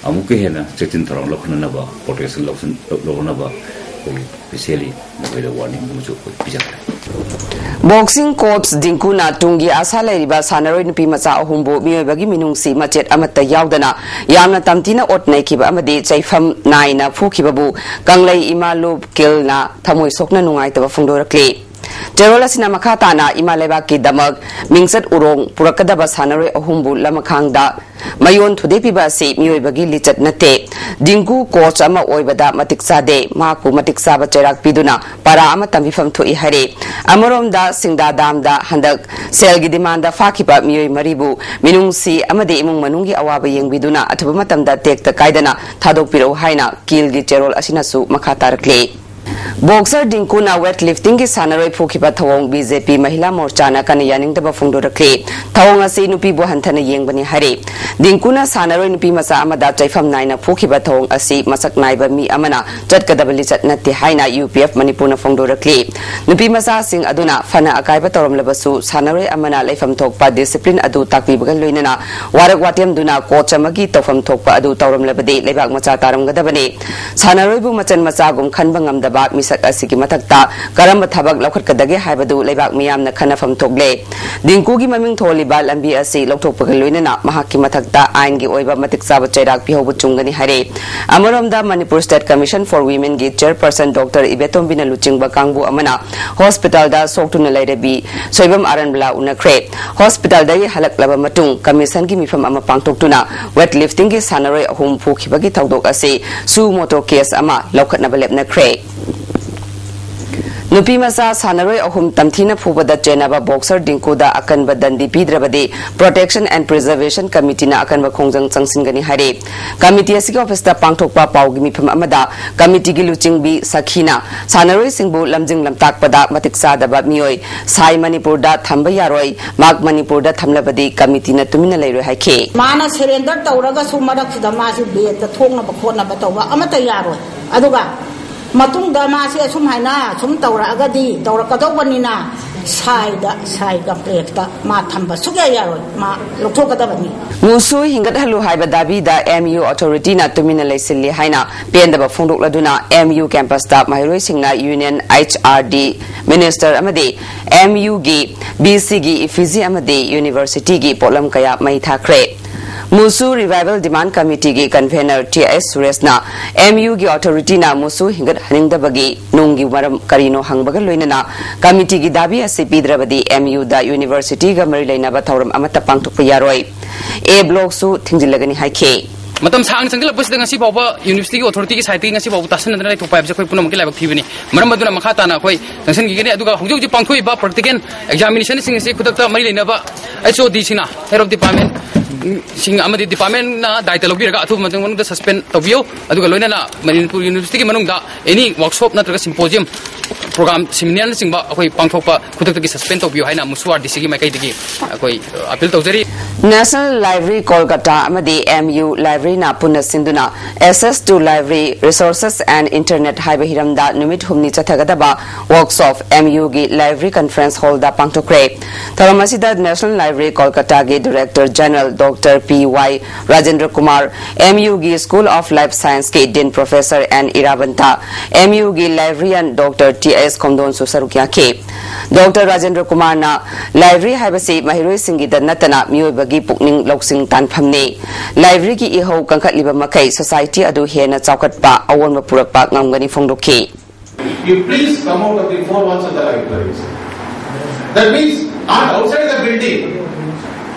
ꯑꯃꯨꯛꯀ ꯍꯦꯟꯅ ꯆꯦꯛꯁꯤꯟ ꯊꯧꯔꯥꯡ ꯂꯧꯈꯠꯅꯅꯕ, ꯄ꯭ꯔꯣꯇꯦꯛꯁꯟ ꯂꯧꯁꯤꯟ- ꯂꯧꯅꯕ ꯑꯩꯈꯣꯏ ꯁ꯭ꯄꯦꯁꯤꯌꯦꯜꯂꯤ ꯃꯈꯣꯏꯗ ꯋꯥꯔꯅꯤꯡ ꯑꯃꯁꯨ ꯑꯩꯈꯣꯏ ꯄꯤꯖꯈ꯭ꯔꯦ꯫ ꯕꯣꯛꯁꯤꯡ ꯀꯣꯆ ꯗꯤꯡꯀꯨꯅ ꯇꯨꯡꯒꯤ ꯑꯥꯁꯥ ꯂꯩꯔꯤꯕ ꯁꯥꯟꯅꯔꯣꯏ ꯅꯨꯄꯤ ꯃꯆꯥ ꯑꯍꯨꯝꯕꯨ ꯃꯤꯑꯣꯏꯕꯒꯤ ꯃꯤꯅꯨꯡꯁꯤ ꯃꯆꯦꯠ ꯑꯃꯠꯇ ꯌꯥꯎꯗꯅ ꯌꯥꯝꯅ ꯇꯝꯊꯤꯅ ꯑꯣꯠ ꯅꯩꯈꯤꯕ ꯑꯃꯗꯤ ꯆꯩꯐꯝ ꯅꯥꯏꯅ ꯐꯨꯈꯤꯕꯕꯨ ꯀꯪꯂꯩ ꯏꯃꯥ ꯂꯨꯞ ꯀꯤꯜꯅ ꯊꯃꯣꯏ ꯁꯣꯛꯅ ꯅꯨꯡꯉꯥꯏꯇꯕ ꯐꯣꯡꯗꯣꯔꯛꯂꯤ꯫ ꯆꯦꯔꯣꯜ ꯑꯁꯤꯅ ꯃꯈꯥ ꯇꯥꯅ ꯏꯃꯥ ꯂꯩꯕꯥꯛꯀꯤꯗꯃꯛ ꯃꯤꯡꯆꯠ ꯎꯔꯣꯡ ꯄꯨꯔꯛꯀꯗꯕ ꯁꯥꯟꯅꯔꯣꯏ ꯑꯍꯨꯝꯕꯨ ꯂꯃꯈꯥꯡꯗ ꯃꯌꯣꯟ ꯊꯨꯗꯦꯛꯄꯤꯕ ꯑꯁꯤ ꯃꯤꯑꯣꯏꯕꯒꯤ ꯂꯤꯆꯠ ꯅꯠꯇꯦ꯫ ꯗꯤꯡꯀꯨ ꯀꯣꯆ ꯑꯃ ꯑꯣꯏꯕꯗ ꯃꯇꯤꯛ ꯆꯥꯗꯦ꯫ ꯃꯍꯥꯛꯄꯨ ꯃꯇꯤꯛ ꯆꯥꯕ ꯆꯩꯔꯥꯛ ꯄꯤꯗꯨꯅ ꯄꯥꯔꯥ ꯑꯃ ꯇꯝꯕꯤꯐꯝ ꯊꯣꯛꯏ ꯍꯥꯏꯔꯤ꯫ ꯑꯃꯔꯣꯝꯗ ꯁꯤꯡꯗꯥ ꯗꯥꯝꯗ ꯍꯟꯗꯛ ꯁꯦꯜꯒꯤ ꯗꯤꯃꯥꯟꯗ ꯐꯥꯈꯤꯕ ꯃꯤꯑꯣꯏ ꯃꯔꯤꯕꯨ ꯃꯤꯅꯨꯡꯁꯤ ꯑꯃꯗꯤ ꯏꯃꯨꯡ ꯃꯅꯨꯡꯒꯤ ꯑꯋꯥꯕ ꯌꯦꯡꯕꯤꯗꯨꯅ ꯑꯊꯨꯕ ꯃꯇꯝꯗ ꯇꯦꯛꯇ ꯀꯥꯏꯗꯅ ꯊꯥꯗꯣꯛꯄꯤꯔꯛꯎ ꯍꯥꯏꯅ ꯀꯤꯜꯒꯤ ꯆꯦꯔꯣꯜ ꯑꯁꯤꯅꯁꯨ ꯃꯈꯥ ꯇꯥꯔꯛꯂꯤ꯫ ꯕꯣꯛꯁꯔ ꯗꯤꯡꯀꯨꯅ ꯋꯦꯠ ꯂꯤꯐꯇꯤꯡꯒꯤ ꯁꯥꯟꯅꯔꯣꯏ ꯐꯨꯈꯤꯕ ꯊꯧꯑꯣꯡ ꯕꯤ ꯖꯦ ꯄꯤ ꯃꯍꯤꯂꯥ ꯃꯣꯔꯆꯥꯅ ꯀꯟꯅ ꯌꯥꯅꯤꯡꯗꯕ ꯐꯣꯡꯗꯣꯔꯛꯂꯤ꯫ ꯊꯧꯑꯣꯡ ꯑꯁꯤ ꯅꯨꯄꯤꯕꯨ ꯍꯟꯊꯅ ꯌꯦꯡꯕꯅꯤ ꯍꯥꯏꯔꯤ꯫ ꯗꯤꯡꯀꯨꯅ ꯁꯥꯟꯅꯔꯣꯏ ꯅꯨꯄꯤ ꯃꯆꯥ ꯑꯃꯗ ꯆꯩꯐꯝ ꯅꯥꯏꯅ ꯐꯨꯈꯤꯕ ꯊꯧꯑꯣꯡ ꯑꯁꯤ ꯃꯁꯛ ꯅꯥꯏꯕ ꯃꯤ ꯑꯃꯅ ꯆꯠꯀꯗꯕ ꯂꯤꯆꯠ ꯅꯠꯇꯦ ꯍꯥꯏꯅ ꯌꯨ ꯄꯤ ꯑꯦꯐ ꯃꯅꯤꯄꯨꯔꯅ ꯐꯣꯡꯗꯣꯔꯛꯂꯤ꯫ ꯅꯨꯄꯤ ꯃꯆꯥꯁꯤꯡ ꯑꯗꯨꯅ ꯐꯅ ꯑꯀꯥꯏꯕ ꯇꯧꯔꯝꯂꯕꯁꯨ ꯁꯥꯟꯅꯔꯣꯏ ꯑꯃꯅ ꯂꯩꯐꯝ ꯊꯣꯛꯄ ꯗꯤꯁꯤꯄ꯭ꯂꯤꯟ ꯑꯗꯨ ꯇꯥꯛꯄꯤꯕꯒ ꯂꯣꯏꯅꯅ ꯋꯥꯔꯛ ꯋꯥꯇꯦꯝꯗꯨꯅ ꯀꯣꯆ ꯑꯃꯒꯤ ꯇꯧꯐꯝ ꯊꯣꯛꯄ ꯑꯗꯨ ꯇꯧꯔꯝꯂꯕꯗꯤ ꯂꯩꯕꯥꯛ ꯃꯆꯥ ꯇꯥꯔꯝꯒꯗꯕꯅꯤ꯫ ꯁꯥꯟꯅꯔꯣꯏꯕꯨ ꯃꯆꯟ ꯃꯆꯥꯒꯨꯝ ꯈꯟꯕ ꯉꯝꯗꯕ ꯃꯤꯁꯛ ꯑꯁꯤꯒꯤ ꯃꯊꯛꯇ ꯀꯔꯝꯕ ꯊꯕꯛ ꯂꯧꯈꯠꯀꯗꯒꯦ ꯍꯥꯏꯕꯗꯨ ꯂꯩꯕꯥꯛ ꯃꯤꯌꯥꯝꯅ ꯈꯟꯅꯐꯝ ꯊꯣꯛꯂꯦ꯫ ꯗꯤꯡꯀꯨꯒꯤ ꯃꯃꯤꯡ ꯊꯣꯜꯂꯤꯕ ꯂꯝꯕꯤ ꯑꯁꯤ ꯂꯧꯊꯣꯛꯄꯒ ꯂꯣꯏꯅꯅ ꯃꯍꯥꯛꯀꯤ ꯃꯊꯛꯇ ꯑꯥꯏꯟꯒꯤ ꯑꯣꯏꯕ ꯃꯇꯤꯛ ꯆꯥꯕ ꯆꯩꯔꯥꯛ ꯄꯤꯍꯧꯕ ꯆꯨꯝꯒꯅꯤ ꯍꯥꯏꯔꯦ꯫ ꯑꯃꯔꯣꯝꯗ Manipur State Commission for Womenꯒꯤ chairperson Doctor ꯏꯕꯦꯇꯣꯝꯕꯤꯅ ꯂꯨꯆꯤꯡꯕ ꯀꯥꯡꯕꯨ ꯑꯃꯅ ꯍꯣꯁꯄꯤꯇꯥꯜꯗ ꯁꯣꯛꯇꯨꯅ ꯂꯩꯔꯕꯤ ꯁꯣꯏꯕꯝ ꯑꯥꯔꯟꯕꯂꯥ ꯎꯅꯈ꯭ꯔꯦ꯫ ꯍꯣꯁꯄꯤꯇꯥꯜꯗꯒꯤ ꯍꯜꯂꯛꯂꯕ ꯃꯇꯨꯡ ꯀꯃꯤꯁꯟꯒꯤ ꯃꯤꯐꯝ ꯑꯃ ꯄꯥꯡꯊꯣꯛꯇꯨꯅ ꯋꯦꯠ ꯂꯤꯐꯇꯤꯡꯒꯤ ꯁꯥꯟꯅꯔꯣꯏ ꯑꯍꯨꯝ ꯐꯨꯈꯤꯕꯒꯤ ꯊꯧꯗꯣꯛ ꯑꯁꯤ ꯁꯨ ꯃꯣꯇꯣ ꯀꯦꯁ ꯑꯃ ꯂꯧꯈꯠꯅꯕ ꯂꯦꯞꯅꯈ꯭ꯔꯦ꯫ ꯅꯨꯄꯤ ꯃꯆꯥ ꯁꯥꯟꯅꯔꯣꯏ ꯑꯍꯨꯝ ꯇꯝꯊꯤꯅ ꯐꯨꯕꯗ ꯆꯦꯟꯅꯕ ꯕꯣꯛꯁꯔ ꯗꯤꯡꯀꯨꯗ ꯑꯀꯟꯕ ꯗꯟꯗꯤ ꯄꯤꯗ꯭ꯔꯕꯗꯤ Protection and Preservation Committeeꯅ ꯑꯀꯟꯕ ꯈꯣꯡꯖꯪ ꯆꯪꯁꯤꯟꯒꯅꯤ ꯍꯥꯏꯔꯦ꯫ ꯀꯃꯤꯇꯤ ꯑꯁꯤꯒꯤ ꯑꯣꯐꯤꯁꯇ ꯄꯥꯡꯊꯣꯛꯄ ꯄꯥꯎꯒꯤ ꯃꯤꯐꯝ ꯑꯃꯗ ꯀꯃꯤꯇꯤꯒꯤ ꯂꯨꯆꯤꯡꯕꯤ ꯁꯈꯤꯅ ꯁꯥꯟꯅꯔꯣꯏꯁꯤꯡꯕꯨ ꯂꯝꯖꯤꯡ ꯂꯝꯇꯥꯛꯄꯗ ꯃꯇꯤꯛ ꯆꯥꯗꯕ ꯃꯤꯑꯣꯏ ꯁꯥꯏ ꯃꯅꯤꯄꯨꯔꯗ ꯊꯝꯕ ꯌꯥꯔꯣꯏ, ꯃꯥꯛ ꯃꯅꯤꯄꯨꯔꯗ ꯊꯝꯂꯕꯗꯤ ꯀꯃꯤꯇꯤꯅ ꯇꯨꯃꯤꯟꯅ ꯂꯩꯔꯣꯏ ꯍꯥꯏꯈꯤ꯫ ꯃꯥꯅ ꯁꯔꯦꯟꯗꯔ ꯇꯧꯔꯒꯁꯨ ꯃꯔꯛꯁꯤꯗ ꯃꯥꯁꯤ ꯕꯦꯗꯇ ꯊꯣꯛꯅꯕ ꯈꯣꯠꯅꯕ ꯇꯧꯕ ꯑꯃꯠꯇ ꯌꯥꯔꯣꯏ꯫ ꯑꯗꯨꯒ ꯃꯇꯨꯡꯗ ꯃꯥꯁꯤ ꯑꯁꯨꯝ ꯍꯥꯏꯅ ꯁꯨꯝ ꯇꯧꯔꯛꯑꯒꯗꯤ ꯇꯧꯔꯛꯀꯗꯧꯕꯅꯤꯅ ꯁꯥꯏꯗ, ꯁꯥꯏ ꯀꯝꯄ꯭ꯂꯦꯛꯁꯇ ꯃꯥ ꯊꯝꯕ ꯁꯨꯛꯌꯥ ꯌꯥꯔꯣꯏ꯫ ꯃꯥ ꯂꯧꯊꯣꯛꯀꯗꯕꯅꯤ꯫ ꯃꯨꯁꯨ ꯍꯤꯡꯒꯠꯍꯜꯂꯨ ꯍꯥꯏꯕ ꯗꯥꯕꯤꯗ ꯑꯦꯝ ꯌꯨ ꯑꯣꯊꯣꯔꯤꯇꯤꯅ ꯇꯨꯃꯤꯟꯅ ꯂꯩꯁꯤꯜꯂꯤ ꯍꯥꯏꯅ ꯄꯦꯟꯗꯕ ꯐꯣꯡꯗꯣꯛꯂꯗꯨꯅ ꯑꯦꯝ ꯌꯨ ꯀꯦꯝꯄꯁꯇ ꯃꯍꯩꯔꯣꯏꯁꯤꯡꯅ union H R D minister ꯑꯃꯗꯤ ꯑꯦꯝ ꯌꯨꯒꯤ ꯕꯤ ꯁꯤꯒꯤ ꯏꯐꯤꯖꯤ ꯑꯃꯗꯤ ꯌꯨꯅꯤꯚꯔꯁꯤꯇꯤꯒꯤ ꯄꯣꯠꯂꯝ ꯀꯌꯥ ꯃꯩ ꯊꯥꯈ꯭ꯔꯦ꯫ ꯃꯨꯁꯨ Revival Demand Committeeꯒꯤ convener ꯇꯤ ꯑꯦꯁ ꯁꯨꯔꯦꯁꯅ ꯑꯦꯝ ꯌꯨꯒꯤ authorityꯅ ꯃꯨꯁꯨ ꯍꯤꯡꯒꯠꯍꯟꯅꯤꯡꯗꯕꯒꯤ ꯅꯨꯡꯒꯤ ꯃꯔꯝ ꯀꯔꯤꯅꯣ ꯍꯪꯕꯒ ꯂꯣꯏꯅꯅ committeeꯒꯤ ꯗꯥꯕꯤ ꯑꯁꯤ ꯄꯤꯗ꯭ꯔꯕꯗꯤ ꯑꯦꯝ ꯌꯨꯗ universityꯒ ꯃꯔꯤ ꯂꯩꯅꯕ ꯊꯧꯔꯝ ꯑꯃꯠꯇ ꯄꯥꯡꯊꯣꯛꯄ ꯌꯥꯔꯣꯏ꯫ A blockꯁꯨ ꯊꯤꯡꯖꯤꯜꯂꯒꯅꯤ ꯍꯥꯏꯈꯤ꯫ ꯃꯇꯝ ꯁꯥꯡꯅ ꯆꯪꯁꯤꯜꯂꯛꯄꯁꯤꯗ ꯉꯁꯤ ꯐꯥꯎꯕ universityꯒꯤ authorityꯒꯤ sideꯇꯒꯤ ꯉꯁꯤ ꯐꯥꯎꯕ ꯇꯥꯁꯤꯟꯅꯗꯅ ꯂꯩꯊꯣꯛꯄ ꯍꯥꯏꯕꯁꯦ ꯑꯩꯈꯣꯏ ꯄꯨꯝꯅꯃꯛꯀꯤ ꯂꯥꯏꯕꯛ ꯊꯤꯕꯅꯤ꯫ ꯃꯔꯝ ꯑꯗꯨꯅ ꯃꯈꯥ ꯇꯥꯅ ꯑꯩꯈꯣꯏ ꯆꯪꯁꯤꯟꯈꯤꯒꯅꯤ꯫ ꯑꯗꯨꯒ ꯍꯧꯖꯤꯛ ꯍꯧꯖꯤꯛ ꯄꯥꯡꯊꯣꯛꯏꯕ practical examinationꯁꯤꯡ ꯑꯁꯤ ꯈꯨꯗꯛꯇ ꯃꯔꯤ ꯂꯩꯅꯕ H O Dꯁꯤꯡꯅ, head of department ꯁꯤꯡ ꯑꯃꯗꯤ departmentꯅ ꯗꯥꯏꯇ ꯂꯧꯕꯤꯔꯒ ꯑꯊꯨꯕ ꯃꯇꯝ ꯃꯅꯨꯡꯗ suspend ꯇꯧꯕꯤꯌꯨ꯫ ꯑꯗꯨꯒ ꯂꯣꯏꯅꯅ ꯃꯅꯤꯄꯨꯔ universityꯒꯤ ꯃꯅꯨꯡꯗ any workshop ꯅꯠꯇ꯭ꯔꯒ symposium, program, seminarꯅꯆꯤꯡꯕ ꯑꯩꯈꯣꯏ ꯄꯥꯡꯊꯣꯛꯄ ꯈꯨꯗꯛꯇꯒꯤ suspend ꯇꯧꯕꯤꯌꯨ ꯍꯥꯏꯅ ꯃꯨꯁꯨ RDCꯒꯤ ꯃꯥꯏꯀꯩꯗꯒꯤ ꯑꯩꯈꯣꯏ appeal ꯇꯧꯖꯔꯤ꯫ National Library Kolkata ꯑꯃꯗꯤ M U Libraryꯅ ꯄꯨꯟꯅ ꯁꯤꯟꯗꯨꯅ Access to Library Resources and Internet ꯍꯥꯏꯕ ꯍꯤꯔꯝꯗ ꯅꯨꯃꯤꯠ ꯍꯨꯝꯅꯤ ꯆꯠꯊꯒꯗꯕ workshop M Uꯒꯤ Library Conference Hallꯗ ꯄꯥꯡꯊꯣꯛꯈ꯭ꯔꯦ꯫ ꯊꯧꯔꯝ ꯑꯁꯤꯗ National Library Kolkataꯒꯤ Director General Doctor P Y Rajendra Kumar, M Uꯒꯤ School of Life Scienceꯀꯤ Dean Professor N Iravanta, M Uꯒꯤ Librarian Doctor T S ꯈꯣꯝꯗꯣꯟꯁꯨ ꯁꯔꯨꯛ ꯌꯥꯈꯤ꯫ Doctor Rajendra ꯀꯨꯃꯥꯔꯅ, library ꯍꯥꯏꯕꯁꯤ ꯃꯍꯩꯔꯣꯏꯁꯤꯡꯒꯤꯗ ꯅꯠꯇꯅ ꯃꯤꯑꯣꯏꯕꯒꯤ ꯄꯨꯛꯅꯤꯡ ꯂꯧꯁꯤꯡ ꯇꯥꯟꯐꯝꯅꯤ꯫ Libraryꯒꯤ ꯏꯍꯧ ꯀꯟꯈꯠꯂꯤꯕ ꯃꯈꯩ society ꯑꯗꯨ ꯍꯦꯟꯅ ꯆꯥꯎꯈꯠꯄ, ꯑꯑꯣꯟꯕ ꯄꯨꯔꯛꯄ ꯉꯝꯒꯅꯤ ꯐꯣꯡꯗꯣꯛꯈꯤ꯫ You please come out of the four walls of the libraries. That means not outside the building,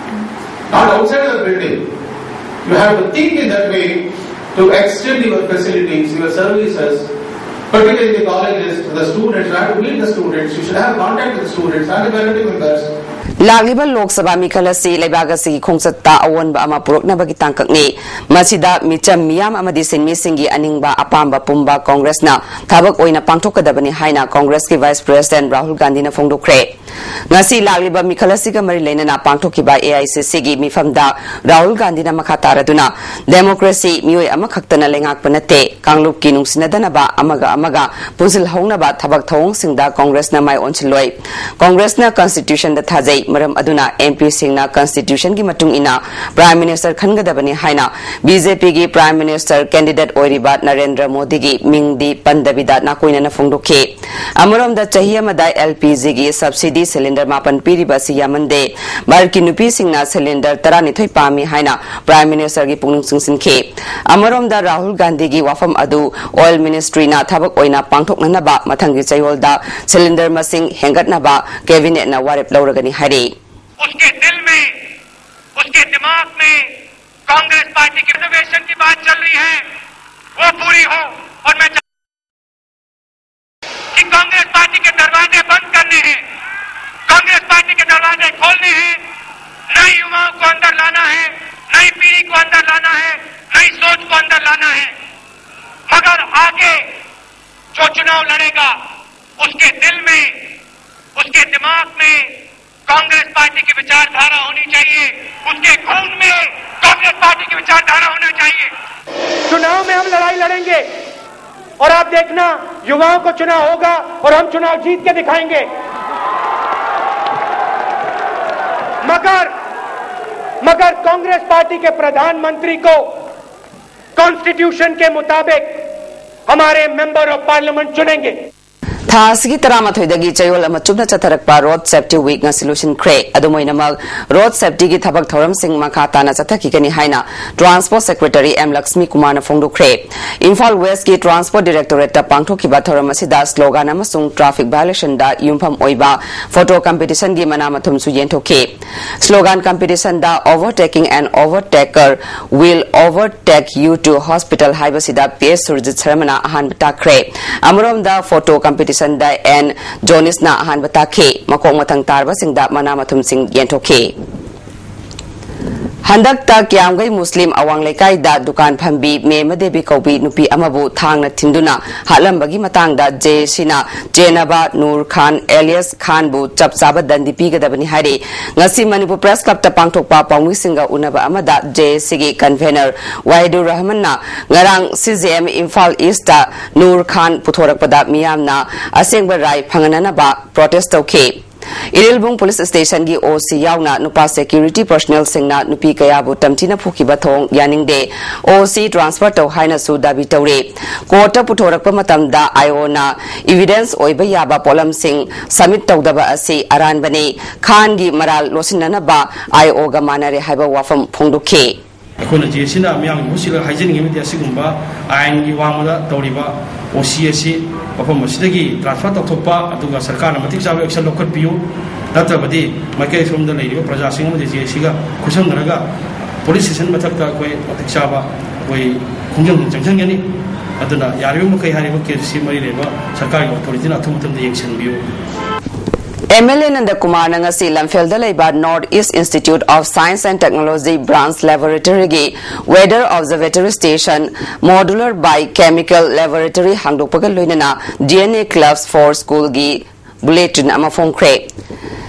not outside the building. You have to think in that way to extend your facilities, your services, particularly the colleges, to the students, you have to meet the students, you should have contact with the students and the faculty members. ꯂꯥꯛꯂꯤꯕ ꯂꯣꯛ ꯁꯚꯥ ꯃꯤꯈꯜ ꯑꯁꯤ ꯂꯩꯕꯥꯛ ꯑꯁꯤꯒꯤ ꯈꯣꯡꯆꯠꯇ ꯑꯑꯣꯟꯕ ꯑꯃ ꯄꯨꯔꯛꯅꯕꯒꯤ ꯇꯥꯡꯀꯛꯅꯤ꯫ ꯃꯁꯤꯗ ꯃꯤꯆꯝ ꯃꯤꯌꯥꯝ ꯑꯃꯗꯤ ꯁꯤꯟꯃꯤꯁꯤꯡꯒꯤ ꯑꯅꯤꯡꯕ ꯑꯄꯥꯝꯕ ꯄꯨꯝꯕ ꯀꯣꯡꯒ꯭ꯔꯦꯁꯅ ꯊꯕꯛ ꯑꯣꯏꯅ ꯄꯥꯡꯊꯣꯛꯀꯗꯕꯅꯤ ꯍꯥꯏꯅ ꯀꯣꯡꯒ꯭ꯔꯦꯁꯀꯤ Vice President ꯔꯥꯍꯨꯜ ꯒꯥꯟꯙꯤꯅ ꯐꯣꯡꯗꯣꯛꯈ꯭ꯔꯦ꯫ ꯉꯁꯤ ꯂꯥꯛꯂꯤꯕ ꯃꯤꯈꯜ ꯑꯁꯤꯒ ꯃꯔꯤ ꯂꯩꯅꯅ ꯄꯥꯡꯊꯣꯛꯈꯤꯕ AICCꯒꯤ ꯃꯤꯐꯝꯗ ꯔꯥꯍꯨꯜ ꯒꯥꯟꯙꯤꯅ ꯃꯈꯥ ꯇꯥꯔꯗꯨꯅ, democracy ꯃꯤꯑꯣꯏ ꯑꯃꯈꯛꯇꯅ ꯂꯩꯉꯥꯛꯄ ꯅꯠꯇꯦ, ꯀꯥꯡꯂꯨꯞꯀꯤ ꯅꯨꯡꯁꯤꯅꯗꯅꯕ ꯑꯃꯒ ꯑꯃꯒ ꯄꯨꯟꯁꯤꯜꯍꯧꯅꯕ ꯊꯕꯛ ꯊꯧꯑꯣꯡꯁꯤꯡꯗ ꯀꯣꯡꯒ꯭ꯔꯦꯁꯅ ꯃꯥꯏ ꯑꯣꯟꯁꯤꯜꯂꯣꯏ꯫ ꯀꯣꯡꯒ꯭ꯔꯦꯁꯅ constitutionꯗ ꯊꯥꯖꯩ, ꯃꯔꯝ ꯑꯗꯨꯅ ꯑꯦꯝ ꯄꯤꯁꯤꯡꯅ ꯀꯟꯁꯇꯤꯇ꯭ꯌꯨꯁꯟꯒꯤ ꯃꯇꯨꯡ ꯏꯟꯅ ꯄ꯭ꯔꯥꯏꯝ ꯃꯤꯅꯤꯁꯇꯔ ꯈꯟꯒꯗꯕꯅꯤ ꯍꯥꯏꯅ ꯕꯤ ꯖꯦ ꯄꯤꯒꯤ ꯄ꯭ꯔꯥꯏꯝ ꯃꯤꯅꯤꯁꯇꯔ ꯀꯦꯟꯗꯤꯗꯦꯠ ꯑꯣꯏꯔꯤꯕ ꯅꯔꯦꯟꯗ꯭ꯔ ꯃꯣꯗꯤꯒꯤ ꯃꯤꯡꯗꯤ ꯄꯟꯗꯕꯤꯗ ꯅꯥꯀꯣꯏꯅꯅ ꯐꯣꯡꯗꯣꯛꯈꯤ꯫ ꯑꯃꯔꯣꯝꯗ ꯆꯍꯤ ꯑꯃꯗ ꯑꯦꯜ ꯄꯤ ꯖꯤꯒꯤ ꯁꯕꯁꯤꯗꯤ ꯁꯤꯂꯤꯟꯗꯔ ꯃꯥꯄꯟ ꯄꯤꯔꯤꯕ ꯑꯁꯤ ꯌꯥꯝꯃꯟꯗꯦ, ꯚꯥꯔꯠꯀꯤ ꯅꯨꯄꯤꯁꯤꯡꯅ ꯁꯤꯂꯤꯟꯗꯔ ꯇꯔꯥꯅꯤꯊꯣꯏ ꯄꯥꯝꯃꯤ ꯍꯥꯏꯅ ꯄ꯭ꯔꯥꯏꯝ ꯃꯤꯅꯤꯁꯇꯔꯒꯤ ꯄꯨꯛꯅꯤꯡ ꯆꯤꯡꯁꯤꯟꯈꯤ꯫ ꯑꯃꯔꯣꯝꯗ ꯔꯥꯍꯨꯜ ꯒꯥꯟꯙꯤꯒꯤ ꯋꯥꯐꯝ ꯑꯗꯨ ꯑꯣꯏꯜ ꯃꯤꯅꯤꯁꯇ꯭ꯔꯤꯅ ꯊꯕꯛ ꯑꯣꯏꯅ ꯄꯥꯡꯊꯣꯛꯅꯅꯕ ꯃꯊꯪꯒꯤ ꯆꯌꯣꯜꯗ ꯁꯤꯂꯤꯟꯗꯔ ꯃꯁꯤꯡ ꯍꯦꯟꯒꯠꯅꯕ ꯀꯦꯕꯤꯅꯦꯠꯅ ꯋꯥꯔꯦꯞ ꯂꯧꯔꯒꯅꯤ ꯍꯥꯏꯔꯤ꯫ उसके दिल में, उसके दिमाग में कांग्रेस पार्टी की रिजर्वेशन की बात चल रही है, वो पूरी हो। और मैं कि कांग्रेस पार्टी के दरवाजे बंद करने हैं, कांग्रेस पार्टी के दरवाजे खोलने हैं, नई युवाओं को अंदर लाना है, नई पीढ़ी को अंदर लाना है, नई सोच को अंदर लाना है। मगर आगे जो चुनाव लड़ेगा, उसके दिल में, उसके दिमाग में कांग्रेस पार्टी की विचारधारा होनी चाहिए, उसके खून में कांग्रेस पार्टी की विचारधारा होना चाहिए। चुनाव में हम लड़ाई लड़ेंगे और आप देखना, युवाओं को चुनाव होगा और हम चुनाव जीत के दिखाएंगे। मगर मगर कांग्रेस पार्टी के प्रधानमंत्री को कॉन्स्टिट्यूशन के मुताबिक हमारे मेंबर ऑफ पार्लियामेंट चुनेंगे। ꯊꯥ ꯑꯁꯤꯒꯤ ꯇꯔꯥꯃꯥꯊꯣꯏꯗꯒꯤ ꯆꯌꯣꯜ ꯑꯃ ꯆꯨꯞꯅ ꯆꯠꯊꯔꯛꯄ ꯔꯣꯗ ꯁꯦꯐꯇꯤ ꯋꯤꯛ ꯉꯁꯤ ꯂꯣꯏꯁꯤꯟꯈ꯭ꯔꯦ꯫ ꯑꯗꯨꯝ ꯑꯣꯏꯅꯃꯛ, ꯔꯣꯗ ꯁꯦꯐꯇꯤꯒꯤ ꯊꯕꯛ ꯊꯧꯔꯝꯁꯤꯡ ꯃꯈꯥ ꯇꯥꯅ ꯆꯠꯊꯈꯤꯒꯅꯤ ꯍꯥꯏꯅ ꯇ꯭ꯔꯥꯟꯁꯄꯣꯔꯠ ꯁꯦꯀ꯭ꯔꯦꯇꯔꯤ ꯑꯦꯝ ꯂꯛꯁꯃꯤ ꯀꯨꯃꯥꯔꯅ ꯐꯣꯡꯗꯣꯛꯈ꯭ꯔꯦ꯫ ꯏꯝꯐꯥꯜ ꯋꯦꯁꯀꯤ ꯇ꯭ꯔꯥꯟꯁꯄꯣꯔꯠ ꯗꯤꯔꯦꯛꯇꯣꯔꯦꯠꯇ ꯄꯥꯡꯊꯣꯛꯈꯤꯕ ꯊꯧꯔꯝ ꯑꯁꯤꯗ ꯁ꯭ꯂꯣꯒꯥꯟ ꯑꯃꯁꯨꯡ ꯇ꯭ꯔꯥꯐꯤꯛ ꯚꯥꯏꯑꯣꯂꯦꯁꯟꯗ ꯌꯨꯝꯐꯝ ꯑꯣꯏꯕ ꯐꯣꯇꯣ ꯀꯝꯄꯤꯇꯤꯁꯟꯒꯤ ꯃꯅꯥ ꯃꯊꯨꯝꯁꯨ ꯌꯦꯟꯊꯣꯛꯈꯤ꯫ ꯁ꯭ꯂꯣꯒꯥꯟ ꯀꯝꯄꯤꯇꯤꯁꯟꯗ Overtaking an overtaker will overtake you to hospital ꯍꯥꯏꯕꯁꯤꯗ ꯄꯤ ꯑꯦꯁ ꯁꯨꯔꯖꯤꯠ ꯁꯔꯃꯅ ꯑꯍꯥꯟꯕ ꯇꯥꯛꯈ꯭ꯔꯦ꯫ ꯑꯃꯔꯣꯝꯗ ꯐꯣꯇꯣ ꯀꯝꯄꯤꯇꯤꯁꯟꯗ ꯑꯦꯟ ꯖꯣꯅꯤꯁꯅ ꯑꯍꯥꯟꯕ ꯇꯥꯛꯈꯤ꯫ ꯃꯀꯣꯛ ꯃꯊꯪ ꯇꯥꯔꯕꯁꯤꯡꯗ ꯃꯅꯥ ꯃꯊꯨꯝꯁꯤꯡ ꯌꯦꯟꯊꯣꯛꯈꯤ꯫ ꯍꯟꯗꯛꯇ ꯀꯤꯌꯥꯝꯒꯩ ꯃꯨꯁꯂꯤꯝ ꯑꯋꯥꯡ ꯂꯩꯀꯥꯏꯗ ꯗꯨꯀꯥꯟ ꯐꯝꯕꯤ ꯃꯦꯃ ꯗꯦꯕꯤ ꯀꯧꯕꯤ ꯅꯨꯄꯤ ꯑꯃꯕꯨ ꯊꯥꯡꯅ ꯊꯤꯟꯗꯨꯅ ꯍꯥꯠꯂꯝꯕꯒꯤ ꯃꯇꯥꯡꯗ ꯖꯦ ꯑꯦ ꯁꯤꯅ ꯆꯦꯟꯅꯕ ꯅꯨꯔ ꯈꯥꯟ ꯑꯦꯂꯤꯌꯁ ꯈꯥꯟꯕꯨ ꯆꯞ ꯆꯥꯕ ꯗꯟꯗꯤ ꯄꯤꯒꯗꯕꯅꯤ ꯍꯥꯏꯔꯤ꯫ ꯉꯁꯤ ꯃꯅꯤꯄꯨꯔ ꯄ꯭ꯔꯦꯁ ꯀ꯭ꯂꯕꯇ ꯄꯥꯡꯊꯣꯛꯄ ꯄꯥꯎꯃꯤꯁꯤꯡꯒ ꯎꯅꯕ ꯑꯃꯗ ꯖꯦ ꯑꯦ ꯁꯤꯒꯤ ꯀꯟꯚꯦꯅꯔ ꯋꯥꯍꯤꯗꯨꯔ ꯔꯍꯃꯟꯅ ꯉꯔꯥꯡ ꯁꯤ J M Imphal east Nur ꯈꯥꯟ ꯄꯨꯊꯣꯔꯛꯄꯗ ꯃꯤꯌꯥꯝꯅ ꯑꯁꯦꯡꯕ ꯔꯥꯏ ꯐꯪꯍꯟꯅꯅꯕ ꯄ꯭ꯔꯣꯇꯦꯁ ꯇꯧꯈꯤ꯫ ꯏꯔꯤꯜꯕꯨꯡ ꯄꯨꯂꯤꯁ ꯁ꯭ꯇꯦꯁꯟꯒꯤ ꯑꯣ ꯁꯤ ꯌꯥꯎꯅ ꯅꯨꯄꯥ ꯁꯦꯀ꯭ꯌꯨꯔꯤꯇꯤ ꯄꯔꯁꯅꯦꯜꯁꯤꯡꯅ ꯅꯨꯄꯤ ꯀꯌꯥꯕꯨ ꯇꯝꯊꯤꯅ ꯐꯨꯈꯤꯕ ꯊꯧꯑꯣꯡ ꯌꯥꯅꯤꯡꯗꯦ, ꯑꯣ ꯁꯤ ꯇ꯭ꯔꯥꯟꯁꯐꯔ ꯇꯧ ꯍꯥꯏꯅꯁꯨ ꯗꯥꯕꯤ ꯇꯧꯔꯤ꯫ ꯀꯣꯔꯠꯇ ꯄꯨꯊꯣꯔꯛꯄ ꯃꯇꯝꯗ ꯑꯥꯏ ꯑꯣꯅ ꯏꯚꯤꯗꯦꯟꯁ ꯑꯣꯏꯕ ꯌꯥꯕ ꯄꯣꯠꯂꯝꯁꯤꯡ ꯁꯕꯃꯤꯠ ꯇꯧꯗꯕ ꯑꯁꯤ ꯑꯔꯥꯟꯕꯅꯤ, ꯈꯥꯟꯒꯤ ꯃꯔꯥꯜ ꯂꯣꯠꯁꯤꯟꯅꯅꯕ ꯑꯥꯏ ꯑꯣꯒ ꯃꯥꯟꯅꯔꯦ ꯍꯥꯏꯕ ꯋꯥꯐꯝ ꯐꯣꯡꯗꯣꯛꯈꯤ꯫ ꯑꯩꯈꯣꯏꯅ ꯖꯦ ꯑꯦꯁ ꯁꯤꯅ ꯃꯤꯌꯥꯝꯒꯤ ꯃꯍꯨꯠ ꯁꯤꯜꯂꯒ ꯍꯥꯏꯖꯅꯤꯡꯉꯤꯕꯗꯤ ꯑꯁꯤꯒꯨꯝꯕ ꯑꯥꯏꯟꯒꯤ ꯋꯥꯡꯃꯗ ꯇꯧꯔꯤꯕ ꯑꯣ ꯁꯤ ꯑꯁꯤ ꯃꯐꯝ ꯑꯁꯤꯗꯒꯤ ꯇ꯭ꯔꯥꯟꯁꯐꯔ ꯇꯧꯊꯣꯛꯄ, ꯑꯗꯨꯒ ꯁꯔꯀꯥꯔꯅ ꯃꯇꯤꯛ ꯆꯥꯕ ꯑꯦꯛꯁꯟ ꯂꯧꯈꯠꯄꯤꯌꯨ, ꯅꯠꯇ꯭ꯔꯕꯗꯤ ꯃꯥꯏꯀꯩ ꯁꯣꯝꯗ ꯂꯩꯔꯤꯕ ꯄ꯭ꯔꯖꯥꯁꯤꯡ ꯑꯃꯗꯤ ꯖꯦ ꯑꯦꯁ ꯁꯤꯒ ꯈꯨꯠꯁꯝꯅꯔꯒ ꯄꯨꯂꯤꯁ ꯁ꯭ꯇꯦꯁꯟ ꯃꯊꯛꯇ ꯑꯩꯈꯣꯏ ꯃꯇꯤꯛ ꯆꯥꯕ ꯑꯩꯈꯣꯏ ꯈꯣꯡꯖꯪ ꯆꯪꯁꯤꯟꯒꯅꯤ꯫ ꯑꯗꯨꯅ ꯌꯥꯔꯤꯕ ꯃꯈꯩ ꯍꯥꯏꯔꯤꯕ ꯀꯦꯁ ꯑꯁꯤ ꯃꯔꯤ ꯂꯩꯅꯕ ꯁꯔꯀꯥꯔꯒꯤ ꯑꯣꯊꯣꯔꯤꯇꯤꯅ ꯑꯊꯨꯕ ꯃꯇꯝꯗ ꯌꯦꯡꯁꯤꯟꯕꯤꯌꯨ꯫ ꯑꯦꯝ ꯑꯦꯜ ꯑꯦ ꯅꯟꯗꯀꯨꯃꯥꯔꯅ ꯉꯁꯤ ꯂꯝꯐꯦꯜꯗ ꯂꯩꯕ North East Institute of Science and Technology Branch Laboratoryꯒꯤ Weather Observatory Station Modular Biochemical Laboratory ꯍꯥꯡꯗꯣꯛꯄꯒ ꯂꯣꯏꯅꯅ D N A Clubs for Schoolꯒꯤ bulletin ꯑꯃ ꯐꯣꯡꯈ꯭ꯔꯦ꯫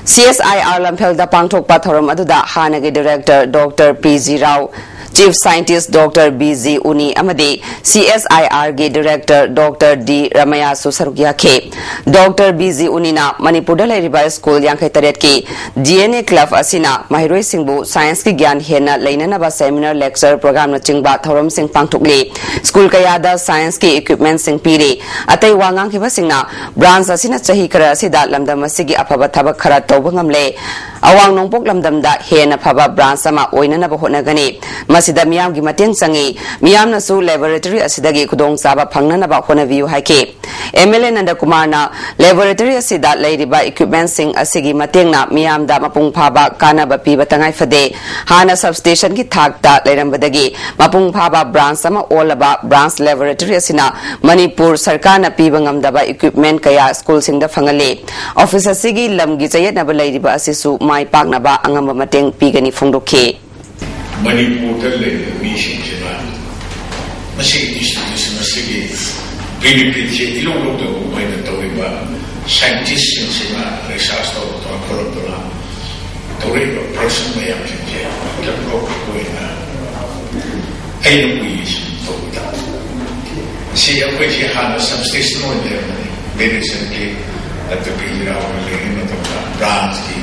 C S I R ꯂꯝꯐꯦꯜꯗ ꯄꯥꯡꯊꯣꯛꯄ ꯊꯧꯔꯝ ꯑꯗꯨꯗ ꯍꯥꯟꯅꯒꯤ director Doctor P G Rao, Chief Scientist Doctor B G Uni ꯑꯃꯗꯤ C S I Rꯒꯤ director Doctor D ꯔꯃꯌꯥꯁꯨ ꯁꯔꯨꯛ ꯌꯥꯈꯤ꯫ Doctor B G Uniꯅ ꯃꯅꯤꯄꯨꯔꯗ ꯂꯩꯔꯤꯕ ꯁ꯭ꯀꯨꯜ ꯌꯥꯡꯈꯩ ꯇꯔꯦꯠꯀꯤ D N A club ꯑꯁꯤꯅ ꯃꯍꯩꯔꯣꯏꯁꯤꯡꯕꯨ ꯁꯥꯏꯟꯁꯀꯤ ꯒ꯭ꯌꯥꯟ ꯍꯦꯟꯅ ꯂꯩꯅꯅꯕ seminar, lecture programꯅꯆꯤꯡꯕ ꯊꯧꯔꯝꯁꯤꯡ ꯄꯥꯡꯊꯣꯛꯂꯤ꯫ ꯁ꯭ꯀꯨꯜ ꯀꯌꯥꯗ ꯁꯥꯏꯟꯁꯀꯤ equipmentꯁꯤꯡ ꯄꯤꯔꯤ꯫ ꯑꯇꯩ ꯋꯥ ꯉꯥꯡꯈꯤꯕꯁꯤꯡꯅ branch ꯑꯁꯤꯅ ꯆꯍꯤ ꯈꯔ ꯑꯁꯤꯗ ꯂꯝꯗꯝ ꯑꯁꯤꯒꯤ ꯑꯐꯕ ꯊꯕꯛ ꯈꯔ ꯇꯧꯕ ꯉꯝꯂꯦ꯫ ꯑꯋꯥꯡ ꯅꯣꯡꯄꯣꯛ ꯂꯝꯗꯝꯗ ꯍꯦꯟꯅ ꯐꯕ branch ꯑꯃ ꯑꯣꯏꯅꯅꯕ ꯍꯣꯠꯅꯒꯅꯤ꯫ ꯃꯁꯤꯗ ꯃꯤꯌꯥꯝꯒꯤ ꯃꯇꯦꯡ ꯆꯪꯏ꯫ ꯃꯤꯌꯥꯝꯅꯁꯨ laboratory ꯑꯁꯤꯗꯒꯤ ꯈꯨꯗꯣꯡꯆꯥꯕ ꯐꯪꯅꯅꯕ ꯍꯣꯠꯅꯕꯤꯌꯨ ꯍꯥꯏꯈꯤ꯫ M L A ꯅꯟꯗꯀꯨꯃꯥꯔꯅ laboratory ꯑꯁꯤꯗ ꯂꯩꯔꯤꯕ equipmentꯁꯤꯡ ꯑꯁꯤꯒꯤ ꯃꯇꯦꯡꯅ ꯃꯤꯌꯥꯝꯗ ꯃꯄꯨꯡ ꯐꯥꯕ ꯀꯥꯟꯅꯕ ꯄꯤꯕ ꯇꯉꯥꯏ ꯐꯗꯦ꯫ ꯍꯥꯟꯅ substationꯒꯤ ꯊꯥꯛꯇ ꯂꯩꯔꯝꯕꯗꯒꯤ ꯃꯄꯨꯡ ꯐꯥꯕ branch ꯑꯃ ꯑꯣꯜꯂꯕ branch laboratory ꯑꯁꯤꯅ ꯃꯅꯤꯄꯨꯔ ꯁꯔꯀꯥꯔꯅ ꯄꯤꯕ ꯉꯝꯗꯕ equipment ꯀꯌꯥ ꯁ꯭ꯀꯨꯜꯁꯤꯡꯗ ꯐꯪꯍꯜꯂꯤ꯫ Office ꯑꯁꯤꯒꯤ ꯂꯝꯒꯤ ꯆꯌꯦꯠꯅꯕ ꯂꯩꯔꯤꯕ ꯑꯁꯤꯁꯨ ꯃꯥꯏ ꯄꯥꯛꯅꯕ ꯑꯉꯝꯕ ꯃꯇꯦꯡ ꯄꯤꯒꯅꯤ ꯐꯣꯡꯗꯣꯛꯈꯤ꯫ ꯃꯅꯤꯄꯨꯔꯗ ꯂꯩꯔꯤꯕ ꯃꯤꯁꯤꯡꯁꯤꯅ ꯃꯁꯤꯒꯤ institution ꯑꯁꯤꯒꯤ benefitꯁꯦ ꯏꯂꯧ ꯂꯧꯗꯕ ꯑꯣꯏꯅ ꯇꯧꯔꯤꯕ scientistꯁꯤꯡꯁꯤꯅ research ꯇꯧꯔꯛꯇꯅ ꯈꯣꯠꯂꯛꯇꯅ ꯇꯧꯔꯛꯏꯕ production ꯃꯌꯥꯝꯁꯤꯡꯁꯦ ꯂꯧꯊꯣꯛꯄ ꯑꯣꯏꯅ ꯑꯩꯅ ꯎꯏꯁꯤ ꯇꯧꯕꯗ ꯁꯤ ꯑꯩꯈꯣꯏꯁꯤ ꯍꯥꯟꯅ substation ꯑꯣꯏꯅ ꯂꯩꯔꯝꯕꯅꯤ꯫ Very recently, Doctor P G Rao ꯂꯩꯔꯤꯉꯩ ꯃꯇꯝꯗ ꯕ꯭ꯔꯥꯟꯁꯀꯤ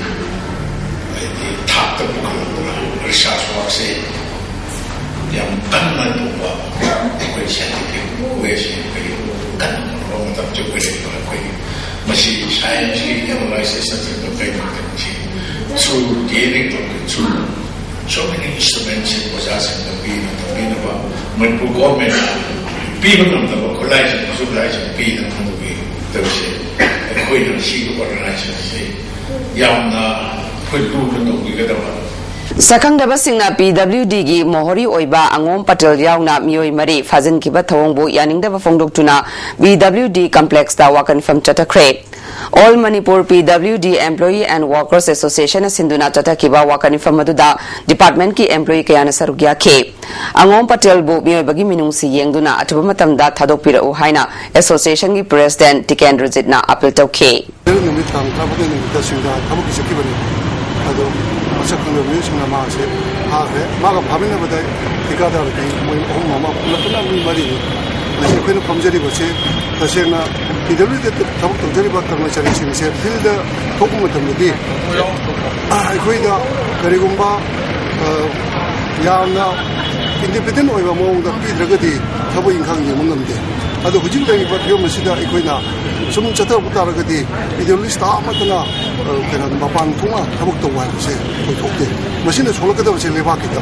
ꯍꯥꯏꯗꯤ ꯊꯥꯛꯇ ꯄꯨꯈꯠꯂꯛꯄꯗ ꯔꯤꯁꯔꯁ ꯋꯥꯔꯛꯁꯦ ꯌꯥꯝ ꯀꯟꯅ ꯇꯧꯕ ꯑꯩꯈꯣꯏ ꯁꯥꯏꯟꯇꯤꯐꯤꯛ ꯋꯦꯁꯤ ꯑꯩꯈꯣꯏ ꯀꯟꯅ ꯇꯧꯕ ꯃꯇꯝꯁꯦ ꯑꯣꯏꯔꯛꯏꯕ ꯑꯩꯈꯣꯏ ꯃꯁꯤ ꯁꯥꯏꯟꯁꯀꯤ ꯑꯦꯅꯥꯂꯥꯏꯁꯤꯁ ꯅꯠꯇ꯭ꯔꯒ ꯀꯩꯅꯣꯁꯤ ꯊ꯭ꯔꯨ ꯗꯤꯑꯦꯟꯑꯦ ꯇꯧꯕ ꯊ꯭ꯔꯨ ꯁꯣ ꯃꯦꯅꯤ ꯏꯟꯁꯇ꯭ꯔꯨꯃꯦꯟꯁꯤꯡ ꯑꯣꯖꯥꯁꯤꯡꯗ ꯄꯤꯅ ꯇꯧꯕꯤꯅꯕ ꯃꯅꯤꯄꯨꯔ ꯒꯣꯔꯃꯦꯟꯅ ꯄꯤꯕ ꯉꯝꯗꯕ ꯈꯨꯠꯂꯥꯏꯁꯤꯡ ꯈꯨꯠꯁꯨ ꯈꯨꯠꯂꯥꯏꯁꯤꯡ ꯄꯤꯅꯕꯒꯤ ꯇꯧꯔꯤꯁꯦ ꯑꯩꯈꯣꯏꯅ ꯁꯤꯒꯤ ꯑꯣꯔꯒꯅꯥꯏꯖꯦꯁꯟꯁꯤ ꯌꯥꯝꯅ ꯑꯩꯈꯣꯏ ꯂꯨꯅ ꯇꯧꯕꯤꯒꯗꯕ ꯁꯛꯈꯪꯗꯕꯁꯤꯡꯅ ꯄꯤ ꯗꯕ꯭ꯂꯤꯎ ꯗꯤꯒꯤ ꯃꯣꯍꯣꯔꯤ ꯑꯣꯏꯕ ꯑꯉꯣꯝ ꯄꯇꯦꯜ ꯌꯥꯎꯅ ꯃꯤꯑꯣꯏ ꯃꯔꯤ ꯐꯥꯖꯤꯟꯈꯤꯕ ꯊꯧꯑꯣꯡꯕꯨ ꯌꯥꯅꯤꯡꯗꯕ ꯐꯣꯡꯗꯣꯛꯇꯨꯅ ꯄꯤ ꯗꯕ꯭ꯂꯤꯎ ꯗꯤ ꯀꯝꯄ꯭ꯂꯦꯛꯁꯇ ꯋꯥꯀꯠ ꯃꯤꯐꯝ ꯆꯠꯊꯈ꯭ꯔꯦ꯫ All Manipur P W D employee and workers ꯑꯦꯁꯣꯁꯤꯌꯦꯁꯟꯅ ꯁꯤꯟꯗꯨꯅ ꯆꯠꯊꯈꯤꯕ ꯋꯥꯀꯠ ꯃꯤꯐꯝ ꯑꯗꯨꯗ ꯗꯤꯄꯥꯔꯠꯃꯦꯟꯠꯀꯤ ꯑꯦꯝꯄ꯭ꯂꯣꯌꯤ ꯀꯌꯥꯅ ꯁꯔꯨꯛ ꯌꯥꯈꯤ꯫ ꯑꯉꯣꯝ ꯄꯇꯦꯜꯕꯨ ꯃꯤꯑꯣꯏꯕꯒꯤ ꯃꯤꯅꯨꯡꯁꯤ ꯌꯦꯡꯗꯨꯅ ꯑꯊꯨꯕ ꯃꯇꯝꯗ ꯊꯥꯗꯣꯛꯄꯤꯔꯛꯎ ꯍꯥꯏꯅ ꯑꯦꯁꯣꯁꯤꯌꯦꯁꯟꯒꯤ ꯄ꯭ꯔꯦꯁꯤꯗꯦꯟꯠ ꯇꯤꯀꯦꯟꯗ꯭ꯔꯖꯤꯠꯅ ꯑꯥꯄꯤꯜ ꯇꯧꯈꯤ꯫ ꯅꯨꯃꯤꯠ ꯇꯥꯡ ꯇꯔꯥꯃꯥꯄꯟ ꯅꯨꯃꯤꯠꯇ ꯁꯤꯡꯗ ꯊꯕꯛꯀꯤ ꯆꯠꯈꯤꯕꯅꯤ꯫ ꯑꯗꯣ ꯃꯁꯛ ꯈꯪꯗꯕ ꯃꯤꯑꯣꯏꯁꯤꯡꯅ ꯃꯥꯁꯦ ꯐꯥꯈ꯭ꯔꯦ꯫ ꯃꯥꯒ ꯐꯥꯃꯤꯟꯅꯕꯗ ꯊꯤꯀꯥꯗꯥꯔꯗꯤ ꯃꯣꯏ ꯑꯍꯨꯝ ꯑꯃ ꯄꯨꯂꯞ ꯄꯨꯟꯅ ꯃꯤ ꯃꯔꯤꯅꯤ꯫ ꯉꯁꯤ ꯑꯩꯈꯣꯏꯅ ꯐꯝꯖꯔꯤꯕꯁꯦ ꯇꯁꯦꯡꯅ ꯄꯤ ꯗꯕ꯭ꯂꯤꯎ ꯗꯤꯗ ꯊꯕꯛ ꯇꯧꯖꯔꯤꯕ ꯀꯔꯃꯆꯥꯔꯤꯁꯤꯡꯁꯦ ꯐꯤꯜꯗ ꯊꯣꯛꯄ ꯃꯇꯝꯗꯗꯤ ꯑꯩꯈꯣꯏꯗ ꯀꯔꯤꯒꯨꯝꯕ ꯑ, ꯌꯥꯝꯅ ꯏꯟꯗꯤꯄꯦꯟꯗꯦꯟ ꯑꯣꯏꯕ ꯃꯑꯣꯡꯗ ꯄꯤꯗ꯭ꯔꯒꯗꯤ ꯊꯕꯛ ꯏꯪꯈꯥꯡ ꯌꯦꯡꯕ ꯉꯝꯗꯦ꯫ ꯑꯗꯣ ꯍꯧꯖꯤꯛ ꯂꯩꯔꯤꯕ ꯐꯤꯕꯝ ꯑꯁꯤꯗ ꯑꯩꯈꯣꯏꯅ ꯁꯨꯝ ꯆꯠꯊꯔꯛꯄ ꯇꯥꯔꯒꯗꯤ ꯏꯗꯤꯑꯣꯂꯣꯖꯤ ꯁ꯭ꯇꯥꯐ ꯑꯃꯠꯇꯅ, ꯑ, ꯀꯩꯅꯣ, ꯃꯄꯥꯟ ꯊꯣꯛꯅ ꯊꯕꯛ ꯇꯧꯕ ꯍꯥꯏꯕꯁꯦ ꯑꯣꯏꯊꯣꯛꯇꯦ꯫ ꯃꯁꯤꯅ ꯁꯣꯛꯂꯛꯀꯗꯕꯁꯦ ꯂꯩꯕꯥꯛꯀꯤꯗ,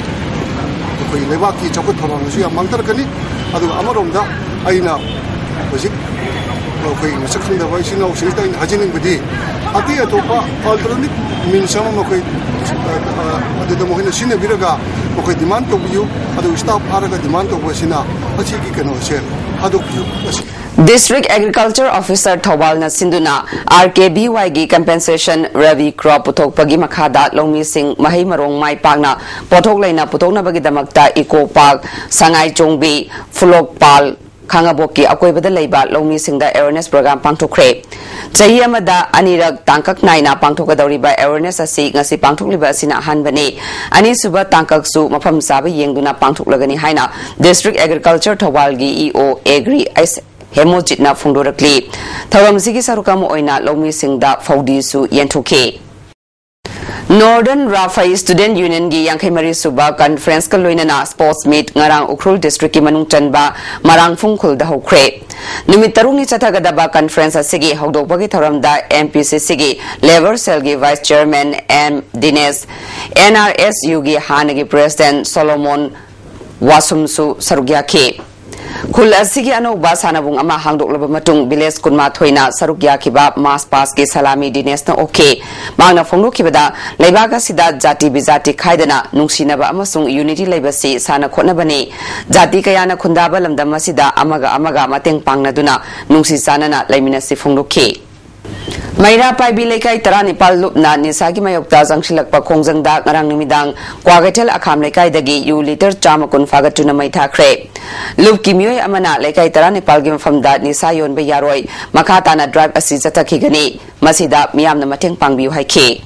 ꯑꯩꯈꯣꯏ ꯂꯩꯕꯥꯛꯀꯤ ꯆꯥꯎꯈꯠ ꯊꯧꯔꯥꯡꯗꯁꯨ ꯌꯥꯝ ꯃꯥꯡꯊꯔꯛꯀꯅꯤ꯫ ꯑꯗꯨꯒ ꯑꯃꯔꯣꯝꯗ ꯑꯩꯅ ꯍꯧꯖꯤꯛ ꯑꯩꯈꯣꯏ ꯃꯁꯛ ꯈꯪꯗꯕ ꯏꯆꯤꯟ ꯏꯅꯥꯎꯁꯤꯡꯁꯤꯗ ꯑꯩꯅ ꯍꯥꯏꯖꯅꯤꯡꯕꯗꯤ, ꯑꯇꯩ ꯑꯇꯣꯞꯄ ꯑꯜꯇꯔꯅꯦꯇꯤꯞ ꯃꯤꯟꯁ ꯑꯃ ꯃꯈꯣꯏ, ꯑ, ꯑ, ꯑꯗꯨꯗ ꯃꯈꯣꯏꯅ ꯁꯤꯖꯤꯟꯅꯕꯤꯔꯒ ꯃꯈꯣꯏ ꯗꯤꯃꯥꯟ ꯇꯧꯕꯤꯌꯨ꯫ ꯑꯗꯨꯒ ꯁ꯭ꯇꯥꯐ ꯐꯥꯔꯒ ꯗꯤꯃꯥꯟ ꯇꯧꯕ ꯑꯁꯤꯅ ꯑꯁꯤꯒꯤ ꯀꯩꯅꯣꯁꯦ ꯊꯥꯗꯣꯛꯄꯤꯌꯨ꯫ ꯑꯁꯤ District Agriculture Officer ꯊꯧꯕꯥꯜꯅ ꯁꯤꯟꯗꯨꯅ ꯑꯥꯔ ꯀꯦ ꯚꯤ ꯋꯥꯏꯒꯤ ꯀꯝꯄꯦꯟꯁꯦꯁꯟ ꯔꯕꯤ ꯀ꯭ꯔꯣꯞ ꯄꯨꯊꯣꯛꯄꯒꯤ ꯃꯈꯥꯗ ꯂꯧꯃꯤꯁꯤꯡ ꯃꯍꯩ ꯃꯔꯣꯡ ꯃꯥꯏ ꯄꯥꯛꯅ ꯄꯣꯠꯊꯣꯛ ꯂꯩꯅ ꯄꯨꯊꯣꯛꯅꯕꯒꯤꯗꯃꯛꯇ ꯏꯀꯣ ꯄꯥꯔꯛ, ꯁꯉꯥꯏ ꯆꯣꯡꯕꯤ, ꯐꯨꯂꯣꯛꯄꯥꯜ, ꯈꯥꯉꯕꯣꯛꯀꯤ ꯑꯀꯣꯏꯕꯗ ꯂꯩꯕ ꯂꯧꯃꯤꯁꯤꯡꯗ ꯑꯦꯋꯦꯔꯅꯦꯁ ꯄ꯭ꯔꯣꯒ꯭ꯔꯥꯝ ꯄꯥꯡꯊꯣꯛꯈ꯭ꯔꯦ꯫ ꯆꯍꯤ ꯑꯃꯗ ꯑꯅꯤꯔꯛ ꯇꯥꯡꯀꯛ ꯅꯥꯏꯅ ꯄꯥꯡꯊꯣꯛꯀꯗꯧꯔꯤꯕ ꯑꯦꯋꯦꯔꯅꯦꯁ ꯑꯁꯤ ꯉꯁꯤ ꯄꯥꯡꯊꯣꯛꯂꯤꯕ ꯑꯁꯤꯅ ꯑꯍꯥꯟꯕꯅꯤ꯫ ꯑꯅꯤꯁꯨꯕ ꯇꯥꯡꯀꯛꯁꯨ ꯃꯐꯝ ꯆꯥꯕ ꯌꯦꯡꯗꯨꯅ ꯄꯥꯡꯊꯣꯛꯂꯒꯅꯤ ꯍꯥꯏꯅ District Agriculture ꯊꯧꯕꯥꯜꯒꯤ ꯏ ꯑꯣ ꯑꯦꯒ꯭ꯔꯤ ꯑꯦꯁ ꯍꯦꯃꯣꯖꯤꯠꯅ ꯐꯣꯡꯗꯣꯔꯛꯂꯤ꯫ ꯊꯧꯔꯝꯁꯤꯒꯤ ꯁꯔꯨꯛ ꯑꯃ ꯑꯣꯏꯅ ꯂꯧꯃꯤꯁꯤꯡꯗ ꯐꯧꯗꯤꯁꯨ ꯌꯦꯟꯊꯣꯛꯈꯤ꯫ Northern Rafai Student Unionꯒꯤ ꯌꯥꯡꯈꯩ ꯃꯔꯤ ꯁꯨꯕ conferenceꯀ ꯂꯣꯏꯅꯅ sports meet ꯉꯔꯥꯡ ꯎꯈ꯭ꯔꯨꯜ districtꯀꯤ ꯃꯅꯨꯡ ꯆꯟꯕ ꯃꯔꯥꯡꯐꯨꯡ ꯈꯨꯜꯗ ꯍꯧꯈ꯭ꯔꯦ꯫ ꯅꯨꯃꯤꯠ ꯇꯔꯨꯛꯅꯤ ꯆꯠꯊꯒꯗꯕ conference ꯑꯁꯤꯒꯤ ꯍꯧꯗꯣꯛꯄꯒꯤ ꯊꯧꯔꯝꯗ NPCCꯒꯤ Labour Cellꯒꯤ Vice Chairman M ꯗꯤꯅꯦꯁ, NRSUꯒꯤ ꯍꯥꯟꯅꯒꯤ President ꯁꯣꯂꯣꯃꯣꯟ ꯋꯥꯁꯨꯝꯁꯨ ꯁꯔꯨꯛ ꯌꯥꯈꯤ꯫ ꯈꯨꯜ ꯑꯁꯤꯒꯤ ꯑꯅꯧꯕ ꯁꯥꯟꯅꯕꯨꯡ ꯑꯃ ꯍꯥꯡꯗꯣꯛꯂꯕ ꯃꯇꯨꯡ village ꯀꯨꯟꯃꯥꯊꯣꯏꯅ ꯁꯔꯨꯛ ꯌꯥꯈꯤꯕ march pastꯀꯤ ꯁꯂꯥꯃꯤ ꯗꯤꯅꯦꯁꯅ ꯑꯣꯛꯈꯤ꯫ ꯃꯍꯥꯛꯅ ꯐꯣꯡꯗꯣꯛꯈꯤꯕꯗ, ꯂꯩꯕꯥꯛ ꯑꯁꯤꯗ ꯖꯥꯇꯤ ꯕꯤꯖꯥꯇꯤ ꯈꯥꯏꯗꯅ ꯅꯨꯡꯁꯤꯅꯕ ꯑꯃꯁꯨꯡ unity ꯂꯩꯕꯁꯤ ꯁꯥꯟꯅ ꯈꯣꯠꯅꯕꯅꯤ꯫ ꯖꯥꯇꯤ ꯀꯌꯥꯅ ꯈꯨꯟꯗꯥꯕ ꯂꯝꯗꯝ ꯑꯁꯤꯗ ꯑꯃꯒ ꯑꯃꯒ ꯃꯇꯦꯡ ꯄꯥꯡꯅꯗꯨꯅ ꯅꯨꯡꯁꯤ ꯆꯥꯟꯅꯅ ꯂꯩꯃꯤꯟꯅꯁꯤ ꯐꯣꯡꯗꯣꯛꯈꯤ꯫ ꯃꯩꯔꯥ ꯄꯥꯏꯕꯤ ꯂꯩꯀꯥꯏ ꯇꯔꯥꯅꯤꯄꯥꯜ ꯂꯨꯞꯅ ꯅꯤꯁꯥꯒꯤ ꯃꯥꯌꯣꯛꯇ ꯆꯪꯁꯤꯜꯂꯛꯄ ꯈꯣꯡꯖꯪꯗ ꯉꯔꯥꯡ ꯅꯨꯃꯤꯗꯥꯡ ꯀ꯭ꯋꯥꯀꯩꯊꯦꯜ ꯑꯈꯥꯝ ꯂꯩꯀꯥꯏꯗꯒꯤ ꯌꯨ litre ꯆꯥꯝꯃ ꯀꯨꯟ ꯐꯥꯒꯠꯇꯨꯅ ꯃꯩ ꯊꯥꯈ꯭ꯔꯦ꯫ ꯂꯨꯞꯀꯤ ꯃꯤꯑꯣꯏ ꯑꯃꯅ ꯂꯩꯀꯥꯏ ꯇꯔꯥꯅꯤꯄꯥꯜꯒꯤ ꯃꯐꯝꯗ ꯅꯤꯁꯥ ꯌꯣꯟꯕ ꯌꯥꯔꯣꯏ, ꯃꯈꯥ ꯇꯥꯅ drive ꯑꯁꯤ ꯆꯠꯊꯈꯤꯒꯅꯤ, ꯃꯁꯤꯗ ꯃꯤꯌꯥꯝꯅ ꯃꯇꯦꯡ ꯄꯥꯡꯕꯤꯌꯨ ꯍꯥꯏꯈꯤ꯫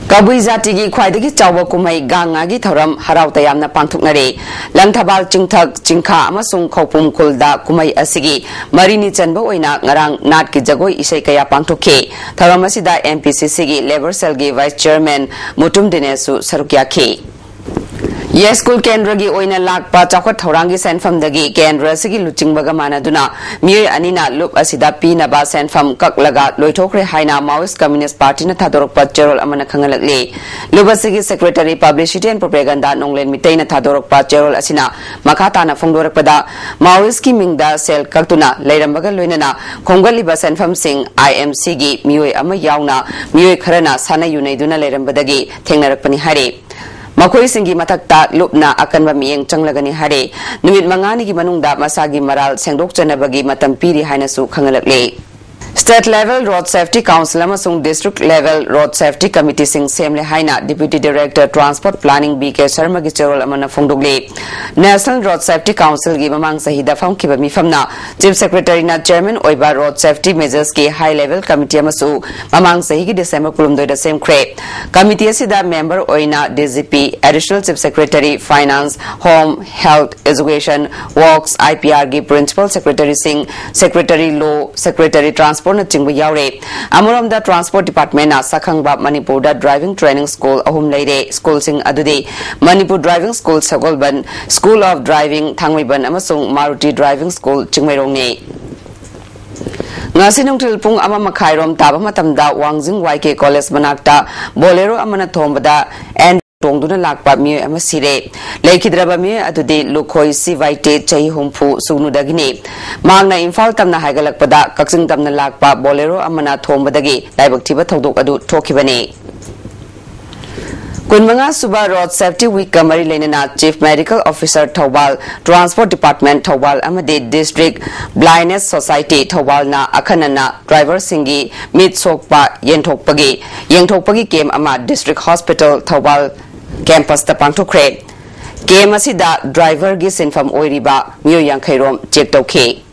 ꯀꯕꯨꯏ ꯖꯥꯇꯤꯒꯤ ꯈ꯭ꯋꯥꯏꯗꯒꯤ ꯆꯥꯎꯕ ꯀꯨꯝꯍꯩ ꯒꯥꯡ ꯉꯥꯒꯤ ꯊꯧꯔꯝ ꯍꯔꯥꯎ ꯇꯌꯥꯝꯅ ꯄꯥꯡꯊꯣꯛꯅꯔꯦ꯫ ꯂꯪꯊꯕꯥꯜ ꯆꯤꯡꯊꯛ, ꯆꯤꯡꯈꯥ ꯑꯃꯁꯨꯡ ꯈꯧꯄꯨꯝ ꯈꯨꯜꯗ ꯀꯨꯝꯍꯩ ꯑꯁꯤꯒꯤ ꯃꯔꯤꯅꯤ ꯆꯟꯕ ꯑꯣꯏꯅ ꯉꯔꯥꯡ ꯅꯥꯠꯀꯤ ꯖꯒꯣꯏ ꯏꯁꯩ ꯀꯌꯥ ꯄꯥꯡꯊꯣꯛꯈꯤ꯫ ꯊꯧꯔꯝ ꯑꯁꯤꯗ NPCCꯒꯤ Labour Cellꯒꯤ Vice Chairman ꯃꯨꯇꯨꯝ ꯗꯤꯅꯦꯁꯁꯨ ꯁꯔꯨꯛ ꯌꯥꯈꯤ꯫ ꯌꯥꯏꯁ꯭ꯀꯨꯜ ꯀꯦꯟꯗ꯭ꯔꯒꯤ ꯑꯣꯏꯅ ꯂꯥꯛꯄ ꯆꯥꯎꯈꯠ ꯊꯧꯔꯥꯡꯒꯤ ꯁꯦꯟꯐꯝꯗꯒꯤ ꯀꯦꯟꯗ꯭ꯔ ꯑꯁꯤꯒꯤ ꯂꯨꯆꯤꯡꯕꯒ ꯃꯥꯟꯅꯗꯨꯅ ꯃꯤꯑꯣꯏ ꯑꯅꯤꯅ ꯂꯨꯞ ꯑꯁꯤꯗ ꯄꯤꯅꯕ ꯁꯦꯟꯐꯝ ꯀꯛꯂꯒ ꯂꯣꯏꯊꯣꯛꯈ꯭ꯔꯦ ꯍꯥꯏꯅ Maoist Communist Partyꯅ ꯊꯥꯗꯣꯔꯛꯄ ꯆꯦꯔꯣꯜ ꯑꯃꯅ ꯈꯪꯍꯜꯂꯛꯂꯤ꯫ ꯂꯨꯞ ꯑꯁꯤꯒꯤ Secretary Publicity and Propaganda ꯅꯣꯡꯂꯦꯟ ꯃꯤꯇꯩꯅ ꯊꯥꯗꯣꯔꯛꯄ ꯆꯦꯔꯣꯜ ꯑꯁꯤꯅ ꯃꯈꯥ ꯇꯥꯅ ꯐꯣꯡꯗꯣꯔꯛꯄꯗ, Maoistꯀꯤ ꯃꯤꯡꯗ ꯁꯦꯜ ꯀꯛꯇꯨꯅ ꯂꯩꯔꯝꯕꯒ ꯂꯣꯏꯅꯅ ꯈꯣꯝꯒꯠꯂꯤꯕ ꯁꯦꯟꯐꯝꯁꯤꯡ IMCꯒꯤ ꯃꯤꯑꯣꯏ ꯑꯃ ꯌꯥꯎꯅ ꯃꯤꯑꯣꯏ ꯈꯔꯅ ꯁꯥꯟꯅ ꯌꯨꯅꯩꯗꯨꯅ ꯂꯩꯔꯝꯕꯗꯒꯤ ꯊꯦꯡꯅꯔꯛꯄꯅꯤ ꯍꯥꯏꯔꯤ꯫ ꯃꯈꯣꯏꯁꯤꯡꯒꯤ ꯃꯊꯛꯇ ꯂꯨꯞꯅ ꯑꯀꯟꯕ ꯃꯤꯠꯌꯦꯡ ꯆꯪꯂꯒꯅꯤ ꯍꯥꯏꯔꯦ꯫ ꯅꯨꯃꯤꯠ ꯃꯉꯥꯅꯤꯒꯤ ꯃꯅꯨꯡꯗ ꯃꯁꯥꯒꯤ ꯃꯔꯥꯜ ꯁꯦꯡꯗꯣꯛꯆꯅꯕꯒꯤ ꯃꯇꯝ ꯄꯤꯔꯤ ꯍꯥꯏꯅꯁꯨ ꯈꯪꯍꯜꯂꯛꯂꯦ꯫ State Level Road Safety Council ꯑꯃꯁꯨꯡ District Level Road Safety Committeeꯁꯤꯡ ꯁꯦꯝꯂꯦ ꯍꯥꯏꯅ Deputy Director Transport Planning B K ꯁꯔꯃꯒꯤ ꯆꯦꯔꯣꯜ ꯑꯃꯅ ꯐꯣꯡꯗꯣꯛꯂꯤ꯫ National Road Safety Councilꯒꯤ ꯃꯃꯥꯡ ꯆꯍꯤꯗ ꯐꯝꯈꯤꯕ ꯃꯤꯐꯝꯅ Chief Secretaryꯅ Chairman ꯑꯣꯏꯕ Road Safety Measuresꯀꯤ High Level Committee ꯑꯃꯁꯨ ꯃꯃꯥꯡ ꯆꯍꯤꯒꯤ December ꯀꯨꯟꯍꯨꯝꯗꯣꯏꯗ ꯁꯦꯝꯈ꯭ꯔꯦ꯫ Committee ꯑꯁꯤꯗ member ꯑꯣꯏꯅ D G P, Additional Chief Secretary, Finance, Home, Health, Education, Works, I P Rꯒꯤ Principal Secretaryꯁꯤꯡ, Secretary Law, Secretary Transportꯅꯆꯤꯡꯕ ꯌꯥꯎꯔꯦ꯫ ꯑꯃꯔꯣꯝꯗ Transport Departmentꯅ ꯁꯛꯈꯪꯕ ꯃꯅꯤꯄꯨꯔꯗ Driving Training School ꯑꯍꯨꯝ ꯂꯩꯔꯦ꯫ Schoolꯁꯤꯡ ꯑꯗꯨꯗꯤ Manipur Driving School Sagolband, School of Driving ꯊꯥꯡꯃꯩꯕꯟ ꯑꯃꯁꯨꯡ Maruti Driving School ꯆꯤꯡꯃꯩꯔꯣꯡꯅꯤ꯫ ꯉꯁꯤ ꯅꯨꯡꯊꯤꯜ ꯄꯨꯡ ꯑꯃ ꯃꯈꯥꯏꯔꯣꯝ ꯇꯥꯕ ꯃꯇꯝꯗ ꯋꯥꯡꯖꯤꯡ Y K College ꯃꯅꯥꯛꯇ Bolero ꯑꯃꯅ ꯊꯣꯝꯕꯗ ꯑꯦꯟ ꯇꯣꯡꯗꯨꯅ ꯂꯥꯛꯄ ꯃꯤꯑꯣꯏ ꯑꯃ ꯁꯤꯔꯦ꯫ ꯂꯩꯈꯤꯗ꯭ꯔꯕ ꯃꯤꯑꯣꯏ ꯑꯗꯨꯗꯤ ꯂꯨꯈꯣꯏ ꯁꯤ ꯋꯥꯏꯇꯦ, ꯆꯍꯤ ꯍꯨꯝꯐꯨ, ꯁꯨꯒꯅꯨꯗꯒꯤꯅꯤ꯫ ꯃꯍꯥꯛꯅ ꯏꯝꯐꯥꯜ ꯇꯝꯅ ꯍꯥꯏꯒꯠꯂꯛꯄꯗ ꯀꯛꯆꯤꯡ ꯇꯝꯅ ꯂꯥꯛꯄ Bolero ꯑꯃꯅ ꯊꯣꯝꯕꯗꯒꯤ ꯂꯥꯏꯕꯛ ꯊꯤꯕ ꯊꯧꯗꯣꯛ ꯑꯗꯨ ꯊꯣꯛꯈꯤꯕꯅꯤ꯫ ꯀꯨꯟꯃꯉꯥ ꯁꯨꯕ Road Safety Weekꯀ ꯃꯔꯤ ꯂꯩꯅꯅ Chief Medical Officer Thoubal, Transport Department Thoubal ꯑꯃꯗꯤ District Blindness Society ꯊꯧꯕꯥꯜꯅ ꯑꯈꯟꯅꯅ driverꯁꯤꯡꯒꯤ ꯃꯤꯠ ꯁꯣꯛꯄ ꯌꯦꯟꯊꯣꯛꯄꯒꯤ, ꯌꯦꯡꯊꯣꯛꯄꯒꯤ camp ꯑꯃ District Hospital ꯊꯧꯕꯥꯜ campusꯇ ꯄꯥꯡꯊꯣꯛꯈ꯭ꯔꯦ꯫ Camp ꯑꯁꯤꯗ driverꯒꯤ ꯁꯤꯟꯐꯝ ꯑꯣꯏꯔꯤꯕ ꯃꯤꯑꯣꯏ ꯌꯥꯡꯈꯩ ꯔꯣꯝ check ꯇꯧꯈꯤ꯫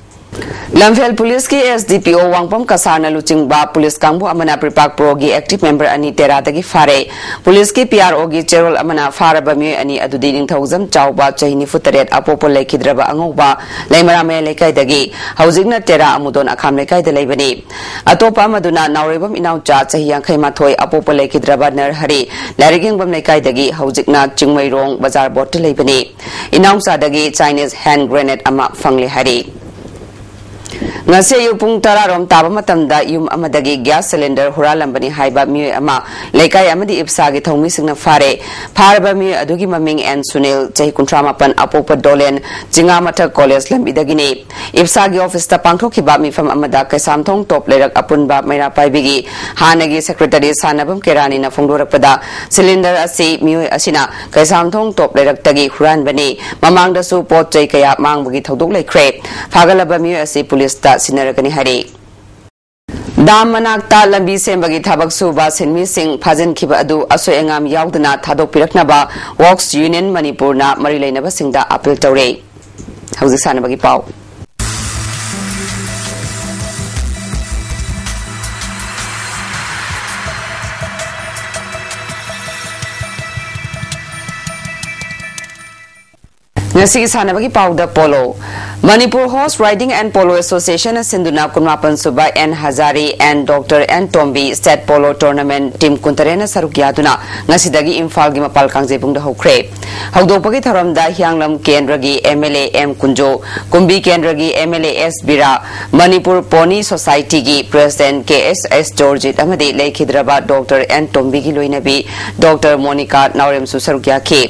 ꯂꯝꯐꯦꯜ Policeꯀꯤ S D P O ꯋꯥꯡꯄꯝ ꯀꯁꯥꯔꯅ ꯂꯨꯆꯤꯡꯕ police ꯀꯥꯡꯕꯨ ꯑꯃꯅ ꯄ꯭ꯔꯤꯄꯥꯛ Proꯒꯤ active member ꯑꯅꯤ ꯇꯦꯔꯥꯗꯒꯤ ꯐꯥꯔꯦ꯫ Policeꯀꯤ P R Oꯒꯤ ꯆꯦꯔꯣꯜ ꯑꯃꯅ ꯐꯥꯔꯕ ꯃꯤꯑꯣꯏ ꯑꯅꯤ ꯑꯗꯨꯗꯤ ꯅꯤꯡꯊꯧꯖꯝ ꯆꯥꯎꯕ, ꯆꯍꯤ ꯅꯤꯐꯨ ꯇꯔꯦꯠ, ꯑꯄꯣꯛꯄ ꯂꯩꯈꯤꯗ꯭ꯔꯕ ꯑꯉꯧꯕ, ꯂꯩꯃꯔꯥꯃꯌꯥ ꯂꯩꯀꯥꯏꯗꯒꯤ, ꯍꯧꯖꯤꯛꯅ ꯇꯦꯔꯥ ꯑꯃꯨꯗꯣꯟ ꯑꯈꯥꯝ ꯂꯩꯀꯥꯏꯗ ꯂꯩꯕꯅꯤ꯫ ꯑꯇꯣꯞꯄ ꯑꯃꯗꯨꯅ ꯅꯥꯎꯔꯦꯝꯕꯝ ꯏꯅꯥꯎꯆꯥ, ꯆꯍꯤ ꯌꯥꯡꯈꯩ ꯃꯥꯊꯣꯏ, ꯑꯄꯣꯛꯄ ꯂꯩꯈꯤꯗ꯭ꯔꯕ ꯅꯔꯍꯔꯤ, ꯂꯥꯏꯔꯤꯛ ꯌꯦꯡꯐꯝ ꯂꯩꯀꯥꯏꯗꯒꯤ, ꯍꯧꯖꯤꯛꯅ ꯆꯤꯡꯃꯩꯔꯣꯡ ꯕꯖꯥꯔ ꯕꯣꯠꯇ ꯂꯩꯕꯅꯤ꯫ ꯏꯅꯥꯎꯆꯥꯗꯒꯤ Chinese hand grenade ꯑꯃ ꯐꯪꯂꯦ ꯍꯥꯏꯔꯤ꯫ ꯉꯁꯤ ꯑꯌꯨꯛ ꯄꯨꯡ ꯇꯔꯥ ꯔꯣꯝ ꯇꯥꯕ ꯃꯇꯝꯗ ꯌꯨꯝ ꯑꯃꯗꯒꯤ gas cylinder ꯍꯨꯔꯥꯜꯂꯝꯕꯅꯤ ꯍꯥꯏꯕ ꯃꯤꯑꯣꯏ ꯑꯃ ꯂꯩꯀꯥꯏ ꯑꯃꯗꯤ ꯏꯞꯁꯥꯒꯤ ꯊꯧꯃꯤꯁꯤꯡꯅ ꯐꯥꯔꯦ꯫ ꯐꯥꯔꯕ ꯃꯤꯑꯣꯏ ꯑꯗꯨꯒꯤ ꯃꯃꯤꯡ ꯑꯦꯟ ꯁꯨꯅꯤꯜ, ꯆꯍꯤ ꯀꯨꯟꯊ꯭ꯔꯥ ꯃꯥꯄꯟ, ꯑꯄꯣꯛꯄ ꯗꯣꯂꯦꯟ, ꯆꯤꯉꯥꯃꯊꯛ college ꯂꯝꯕꯤꯗꯒꯤꯅꯤ꯫ ꯏꯞꯁꯥꯒꯤ officeꯇ ꯄꯥꯡꯊꯣꯛꯈꯤꯕ ꯃꯤꯐꯝ ꯑꯃꯗ ꯀꯩꯁꯥꯝꯊꯣꯡ ꯇꯣꯞ ꯂꯩꯔꯛ ꯑꯄꯨꯟꯕ ꯃꯩꯔꯥ ꯄꯥꯏꯕꯤꯒꯤ ꯍꯥꯟꯅꯒꯤ secretary ꯁꯥꯟꯅꯕꯝ ꯀꯦꯔꯥꯅꯤꯅ ꯐꯣꯡꯗꯣꯔꯛꯄꯗ, cylinder ꯑꯁꯤ ꯃꯤꯑꯣꯏ ꯑꯁꯤꯅ ꯀꯩꯁꯥꯝꯊꯣꯡ ꯇꯣꯞ ꯂꯩꯔꯛꯇꯒꯤ ꯍꯨꯔꯥꯟꯕꯅꯤ꯫ ꯃꯃꯥꯡꯗꯁꯨ ꯄꯣꯠ ꯆꯩ ꯀꯌꯥ ꯃꯥꯡꯕꯒꯤ ꯊꯧꯗꯣꯛ ꯂꯩꯈ꯭ꯔꯦ꯫ ꯐꯥꯒꯠꯂꯕ ꯃꯤꯑꯣꯏ ꯑꯁꯤ policeꯇ ꯁꯤꯟꯅꯔꯒꯅꯤ ꯍꯥꯏꯔꯤ꯫ ꯗꯥꯝ ꯃꯅꯥꯛꯇ ꯂꯝꯕꯤ ꯁꯦꯝꯕꯒꯤ ꯊꯕꯛ ꯁꯨꯕ ꯁꯤꯟꯃꯤꯁꯤꯡ ꯐꯥꯖꯤꯟꯈꯤꯕ ꯑꯗꯨ ꯑꯁꯣꯏ ꯑꯉꯥꯝ ꯌꯥꯎꯗꯅ ꯊꯥꯗꯣꯛꯄꯤꯔꯛꯅꯕ ꯋꯥꯔꯛꯁ ꯌꯨꯅꯤꯌꯟ ꯃꯅꯤꯄꯨꯔꯅ ꯃꯔꯤ ꯂꯩꯅꯕꯁꯤꯡꯗ ꯑꯥꯄꯤꯜ ꯇꯧꯔꯦ꯫ ꯍꯧꯖꯤꯛ ꯁꯥꯟꯅꯕꯒꯤ ꯄꯥꯎ꯫ ꯉꯁꯤꯒꯤ ꯁꯥꯟꯅꯕꯒꯤ ꯄꯥꯎꯗ polo. Manipur horse riding and polo ꯑꯦꯁꯣꯁꯤꯌꯦꯁꯟꯅ ꯁꯤꯟꯗꯨꯅ ꯀꯨꯟꯃꯥꯄꯟ ꯁꯨꯕ N Hazari and doctor N Tombi state polo tournament team ꯀꯨꯟꯇꯔꯦꯠꯅ ꯁꯔꯨꯛ ꯌꯥꯗꯨꯅ ꯉꯁꯤꯗꯒꯤ ꯏꯝꯐꯥꯜꯒꯤ ꯃꯄꯥꯜ ꯀꯥꯡꯖꯩꯕꯨꯡꯗ ꯍꯧꯈ꯭ꯔꯦ꯫ ꯍꯧꯗꯣꯛꯄꯒꯤ ꯊꯧꯔꯝꯗ ꯍꯤꯌꯥꯡꯂꯝ ꯀꯦꯟꯗ꯭ꯔꯒꯤ M L A M Kunjo, Kumbi ꯀꯦꯟꯗ꯭ꯔꯒꯤ M L A S Bira, Manipur pony ꯁꯣꯁꯥꯏꯇꯤꯒꯤ president K S S Jorjit ꯑꯃꯗꯤ ꯂꯩꯈꯤꯗ꯭ꯔꯕ ꯗꯣꯛꯇꯔ ꯑꯦꯟ ꯇꯣꯝꯕꯤꯒꯤ ꯂꯣꯏꯅꯕꯤ ꯗꯣꯛꯇꯔ ꯃꯣꯅꯤꯀꯥ ꯅꯥꯎꯔꯦꯝꯁꯨ ꯁꯔꯨꯛ ꯌꯥꯈꯤ꯫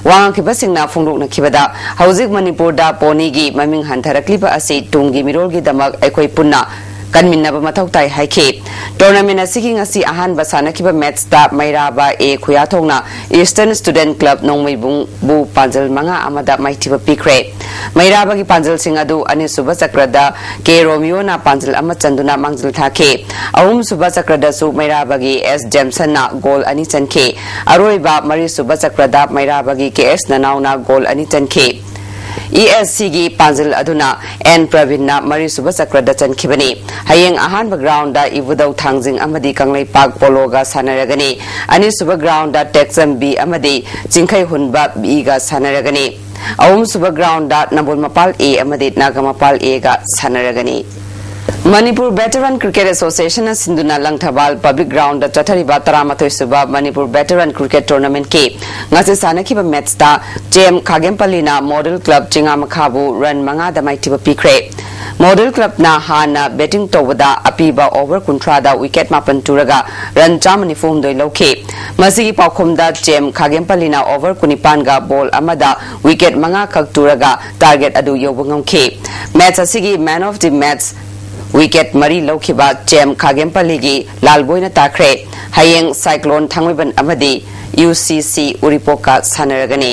ꯋꯥ ꯉꯥꯡꯈꯤꯕꯁꯤꯡꯅ ꯐꯣꯡꯗꯣꯛꯅꯈꯤꯕꯗ, ꯍꯧꯖꯤꯛ ꯃꯅꯤꯄꯨꯔꯗ ꯄꯣꯅꯤꯒꯤ ꯃꯃꯤꯡ ꯍꯟꯊꯔꯛꯂꯤꯕ ꯑꯁꯤ ꯇꯨꯡꯒꯤ ꯃꯤꯔꯣꯜꯒꯤꯗꯃꯛ ꯑꯩꯈꯣꯏ ꯄꯨꯟꯅ ꯀꯟꯃꯤꯟꯅꯕ ꯃꯊꯧ ꯇꯥꯏ ꯍꯥꯏꯈꯤ꯫ ꯇꯣꯔꯅꯥꯃꯦꯟꯠ ꯑꯁꯤꯒꯤ ꯉꯁꯤ ꯑꯍꯥꯟꯕ ꯁꯥꯟꯅꯈꯤꯕ ꯃꯦꯠꯆꯇ ꯃꯩꯔꯥꯕ ꯑꯦ ꯈꯨꯌꯥꯊꯣꯡꯅ ꯏꯁꯇꯔꯟ ꯁ꯭ꯇꯨꯗꯦꯟꯠ ꯀ꯭ꯂꯕ ꯅꯣꯡꯃꯩꯕꯨꯡꯕꯨ ꯄꯥꯟꯖꯜ ꯃꯉꯥ ꯑꯃꯗ ꯃꯥꯏꯊꯤꯕ ꯄꯤꯈ꯭ꯔꯦ꯫ ꯃꯩꯔꯥꯕꯒꯤ ꯄꯥꯟꯖꯜꯁꯤꯡ ꯑꯗꯨ ꯑꯅꯤꯁꯨꯕ ꯆꯀ꯭ꯔꯗ ꯀꯦ ꯔꯣꯃꯤꯌꯣꯅ ꯄꯥꯟꯖꯜ ꯑꯃ ꯆꯟꯗꯨꯅ ꯃꯥꯡꯖꯤꯜ ꯊꯥꯈꯤ꯫ ꯑꯍꯨꯝꯁꯨꯕ ꯆꯀ꯭ꯔꯗꯁꯨ ꯃꯩꯔꯥꯕꯒꯤ ꯑꯦꯁ ꯖꯦꯝꯁꯟꯅ ꯒꯣꯜ ꯑꯅꯤ ꯆꯟꯈꯤ꯫ ꯑꯔꯣꯏꯕ ꯃꯔꯤꯁꯨꯕ ꯆꯀ꯭ꯔꯗ ꯃꯩꯔꯥꯕꯒꯤ ꯀꯦ ꯑꯦꯁ ꯅꯅꯥꯎꯅ ꯒꯣꯜ ꯑꯅꯤ ꯆꯟꯈꯤ꯫ ꯏ ꯑꯦꯁ ꯁꯤꯒꯤ ꯄꯥꯟꯖꯤꯜ ꯑꯗꯨꯅ ꯑꯦꯟ ꯄ꯭ꯔꯕꯤꯟꯅ ꯃꯔꯤꯁꯨꯕ ꯆꯀ꯭ꯔꯗ ꯆꯟꯈꯤꯕꯅꯤ꯫ ꯍꯌꯦꯡ ꯑꯍꯥꯟꯕ ꯒ꯭ꯔꯥꯎꯟꯗ ꯏꯕꯨꯙꯧ ꯊꯥꯡꯖꯤꯡ ꯑꯃꯗꯤ ꯀꯪꯂꯩꯄꯥꯛ ꯄꯣꯂꯣꯒ ꯁꯥꯟꯅꯔꯒꯅꯤ꯫ ꯑꯅꯤꯁꯨꯕ ꯒ꯭ꯔꯥꯎꯟꯗ ꯇꯦꯛꯆꯝ ꯕꯤ ꯑꯃꯗꯤ ꯆꯤꯡꯈꯩꯍꯨꯟꯕ ꯕꯤꯒ ꯁꯥꯟꯅꯔꯒꯅꯤ꯫ ꯑꯍꯨꯝꯁꯨꯕ ꯒ꯭ꯔꯥꯎꯟꯗ ꯅꯝꯕꯣꯜ ꯃꯄꯥꯜ ꯑꯦ ꯑꯃꯗꯤ ꯅꯥꯒꯥꯃꯄꯥꯜ ꯑꯦꯒ ꯁꯥꯟꯅꯔꯒꯅꯤ꯫ ꯃꯅꯤꯄꯨꯔ ꯚꯦꯇꯔꯟ ꯀ꯭ꯔꯤꯀꯦꯠ ꯑꯦꯁꯣꯁꯤꯌꯦꯁꯟꯅ ꯁꯤꯟꯗꯨꯅ ꯂꯪꯊꯕꯥꯜ ꯄꯕ꯭ꯂꯤꯛ ꯒ꯭ꯔꯥꯎꯟꯗ ꯆꯠꯊꯔꯤꯕ ꯇꯔꯥꯃꯥꯊꯣꯏ ꯁꯨꯕ ꯃꯅꯤꯄꯨꯔ ꯚꯦꯇꯔꯟ ꯀ꯭ꯔꯤꯀꯦꯠ ꯇꯣꯔꯅꯥꯃꯦꯟꯠꯀꯤ ꯉꯁꯤ ꯁꯥꯟꯅꯈꯤꯕ ꯃꯦꯠꯆꯇ ꯆꯦꯝ ꯈꯥꯒꯦꯝꯄꯜꯂꯤꯅ ꯃꯣꯗꯦꯜ ꯀ꯭ꯂꯕ ꯆꯤꯡꯉꯥꯃꯈꯥꯕꯨ ꯔꯟ ꯃꯉꯥꯗ ꯃꯥꯏꯊꯤꯕ ꯄꯤꯈ꯭ꯔꯦ꯫ ꯃꯣꯗꯦꯜ ꯀ꯭ꯂꯕꯅ ꯍꯥꯟꯅ ꯕꯦꯇꯤꯡ ꯇꯧꯕꯗ ꯑꯄꯤꯕ ꯑꯣꯚꯔ ꯀꯨꯟꯊ꯭ꯔꯥꯗ ꯋꯤꯀꯦꯠ ꯃꯥꯄꯟ ꯇꯨꯔꯒ ꯔꯟ ꯆꯥꯝꯃ ꯅꯤꯐꯨ ꯍꯨꯝꯗꯣꯏ ꯂꯧꯈꯤ꯫ ꯃꯁꯤꯒꯤ ꯄꯥꯎꯈꯨꯝꯗ ꯆꯦꯝ ꯈꯥꯒꯦꯝꯄꯜꯂꯤꯅ ꯑꯣꯚꯔ ꯀꯨꯟꯅꯤꯄꯥꯟꯒ ꯕꯣꯜ ꯑꯃꯗ ꯋꯤꯀꯦꯠ ꯃꯉꯥ ꯈꯛ ꯇꯨꯔꯒ ꯇꯥꯔꯒꯦꯠ ꯑꯗꯨ ꯌꯧꯕ ꯉꯝꯈꯤ꯫ ꯃꯦꯠꯆ ꯑꯁꯤꯒꯤ ꯃꯦꯟ ꯑꯣꯐ ꯗꯤ ꯃꯦꯠꯆ ꯋꯤꯀꯦꯠ ꯃꯔꯤ ꯂꯧꯈꯤꯕ ꯆꯦꯝ ꯈꯥꯒꯦꯝꯄꯜꯂꯤꯒꯤ ꯂꯥꯜꯕꯣꯏꯅ ꯇꯥꯈ꯭ꯔꯦ꯫ ꯍꯌꯦꯡ ꯁꯥꯏꯀ꯭ꯂꯣꯟ ꯊꯥꯡꯃꯩꯕꯟ ꯑꯃꯗꯤ ꯌꯨ ꯁꯤ ꯁꯤ ꯎꯔꯤꯄꯣꯛꯀ ꯁꯥꯟꯅꯔꯒꯅꯤ꯫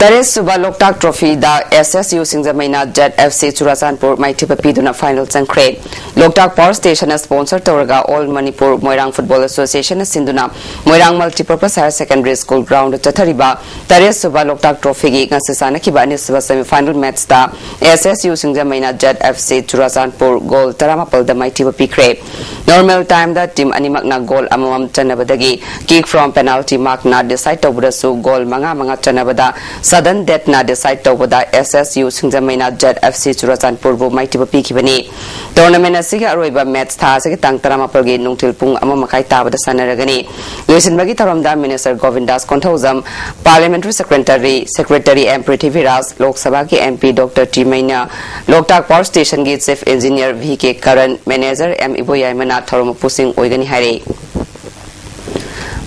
ꯇꯔꯦꯠ ꯁꯨꯕ ꯂꯣꯛꯇꯥꯛ ꯇ꯭ꯔꯣꯐꯤꯗ S S U ꯁꯤꯡꯖꯃꯩꯅ Z F C ꯆꯨꯔꯥꯆꯥꯟꯄꯨꯔ ꯃꯥꯏꯊꯤꯕ ꯄꯤꯗꯨꯅ ꯐꯥꯏꯅꯦꯜ ꯆꯪꯈ꯭ꯔꯦ꯫ ꯂꯣꯛꯇꯥꯛ ꯄꯥꯋꯔ ꯁ꯭ꯇꯦꯁꯟꯅ ꯁ꯭ꯄꯣꯟꯁꯔ ꯇꯧꯔꯒ ꯑꯣꯜ ꯃꯅꯤꯄꯨꯔ ꯃꯣꯏꯔꯥꯡ ꯐꯨꯠꯕꯣꯜ ꯑꯦꯁꯣꯁꯤꯌꯦꯁꯟꯅ ꯁꯤꯟꯗꯨꯅ Moirang multipurpose higher secondary school ground ꯆꯠꯊꯔꯤꯕ ꯇꯔꯦꯠ ꯁꯨꯕ ꯂꯣꯛꯇꯥꯛ ꯇ꯭ꯔꯣꯐꯤꯒꯤ ꯉꯁꯤ ꯁꯥꯟꯅꯈꯤꯕ ꯑꯅꯤꯁꯨꯕ ꯁꯦꯃꯤꯐꯥꯏꯅꯦꯜ ꯃꯦꯠꯆꯇ S S U ꯁꯤꯡꯖꯃꯩꯅ Z F C Churachandpur goal ꯇꯔꯥꯃꯥꯄꯜꯗ ꯃꯥꯏꯊꯤꯕ ꯄꯤꯈ꯭ꯔꯦ꯫ ꯅꯣꯔꯃꯦꯜ ꯇꯥꯏꯝꯗ ꯇꯤꯝ ꯑꯅꯤꯃꯛꯅ ꯒꯣꯜ ꯑꯃꯃꯝ ꯆꯟꯅꯕꯗꯒꯤ ꯀꯤꯛ ꯐ꯭ꯔꯣꯝ ꯄꯦꯅꯥꯜꯇꯤ ꯃꯥꯔꯛꯅ ꯗꯤꯁꯥꯏꯗ ꯇꯧꯕꯗꯁꯨ ꯒꯣꯜ ꯃꯉꯥ ꯃꯉꯥ ꯆꯟꯅꯕꯗ ꯁꯗꯟ ꯗꯦꯠꯅ ꯗꯤꯁꯥꯏꯗ ꯇꯧꯕꯗ S S U ꯁꯤꯡꯖꯃꯩꯅ Z F C ꯆꯨꯔꯥꯆꯥꯟꯄꯨꯔꯕꯨ ꯃꯥꯏꯊꯤꯕ ꯄꯤꯈꯤꯕꯅꯤ꯫ ꯇꯣꯔꯅꯥꯃꯦꯟ ꯑꯁꯤꯒꯤ ꯑꯔꯣꯏꯕ ꯃꯦꯠꯆ ꯊꯥ ꯑꯁꯤꯒꯤ ꯇꯥꯡ ꯇꯔꯥꯃꯥꯄꯜꯒꯤ ꯅꯨꯡꯊꯤꯜ ꯄꯨꯡ ꯑꯃ ꯃꯈꯥꯏ ꯇꯥꯕꯗ ꯁꯥꯟꯅꯔꯒꯅꯤ꯫ ꯂꯣꯏꯁꯤꯟꯕꯒꯤ ꯊꯧꯔꯝꯗ minister Govindas Konthoujam, parliamentary secretary, secretary M Prithviraj, Lok ꯁꯚꯥꯒꯤ M P Doctor T Meinya, Loktak power ꯁ꯭ꯇꯦꯁꯟꯒꯤ chief engineer V K Karan, manager M Iboyaima ꯊꯧꯔꯝ ꯃꯄꯨꯁꯤꯡ ꯑꯣꯏꯒꯅꯤ ꯍꯥꯏꯔꯤ꯫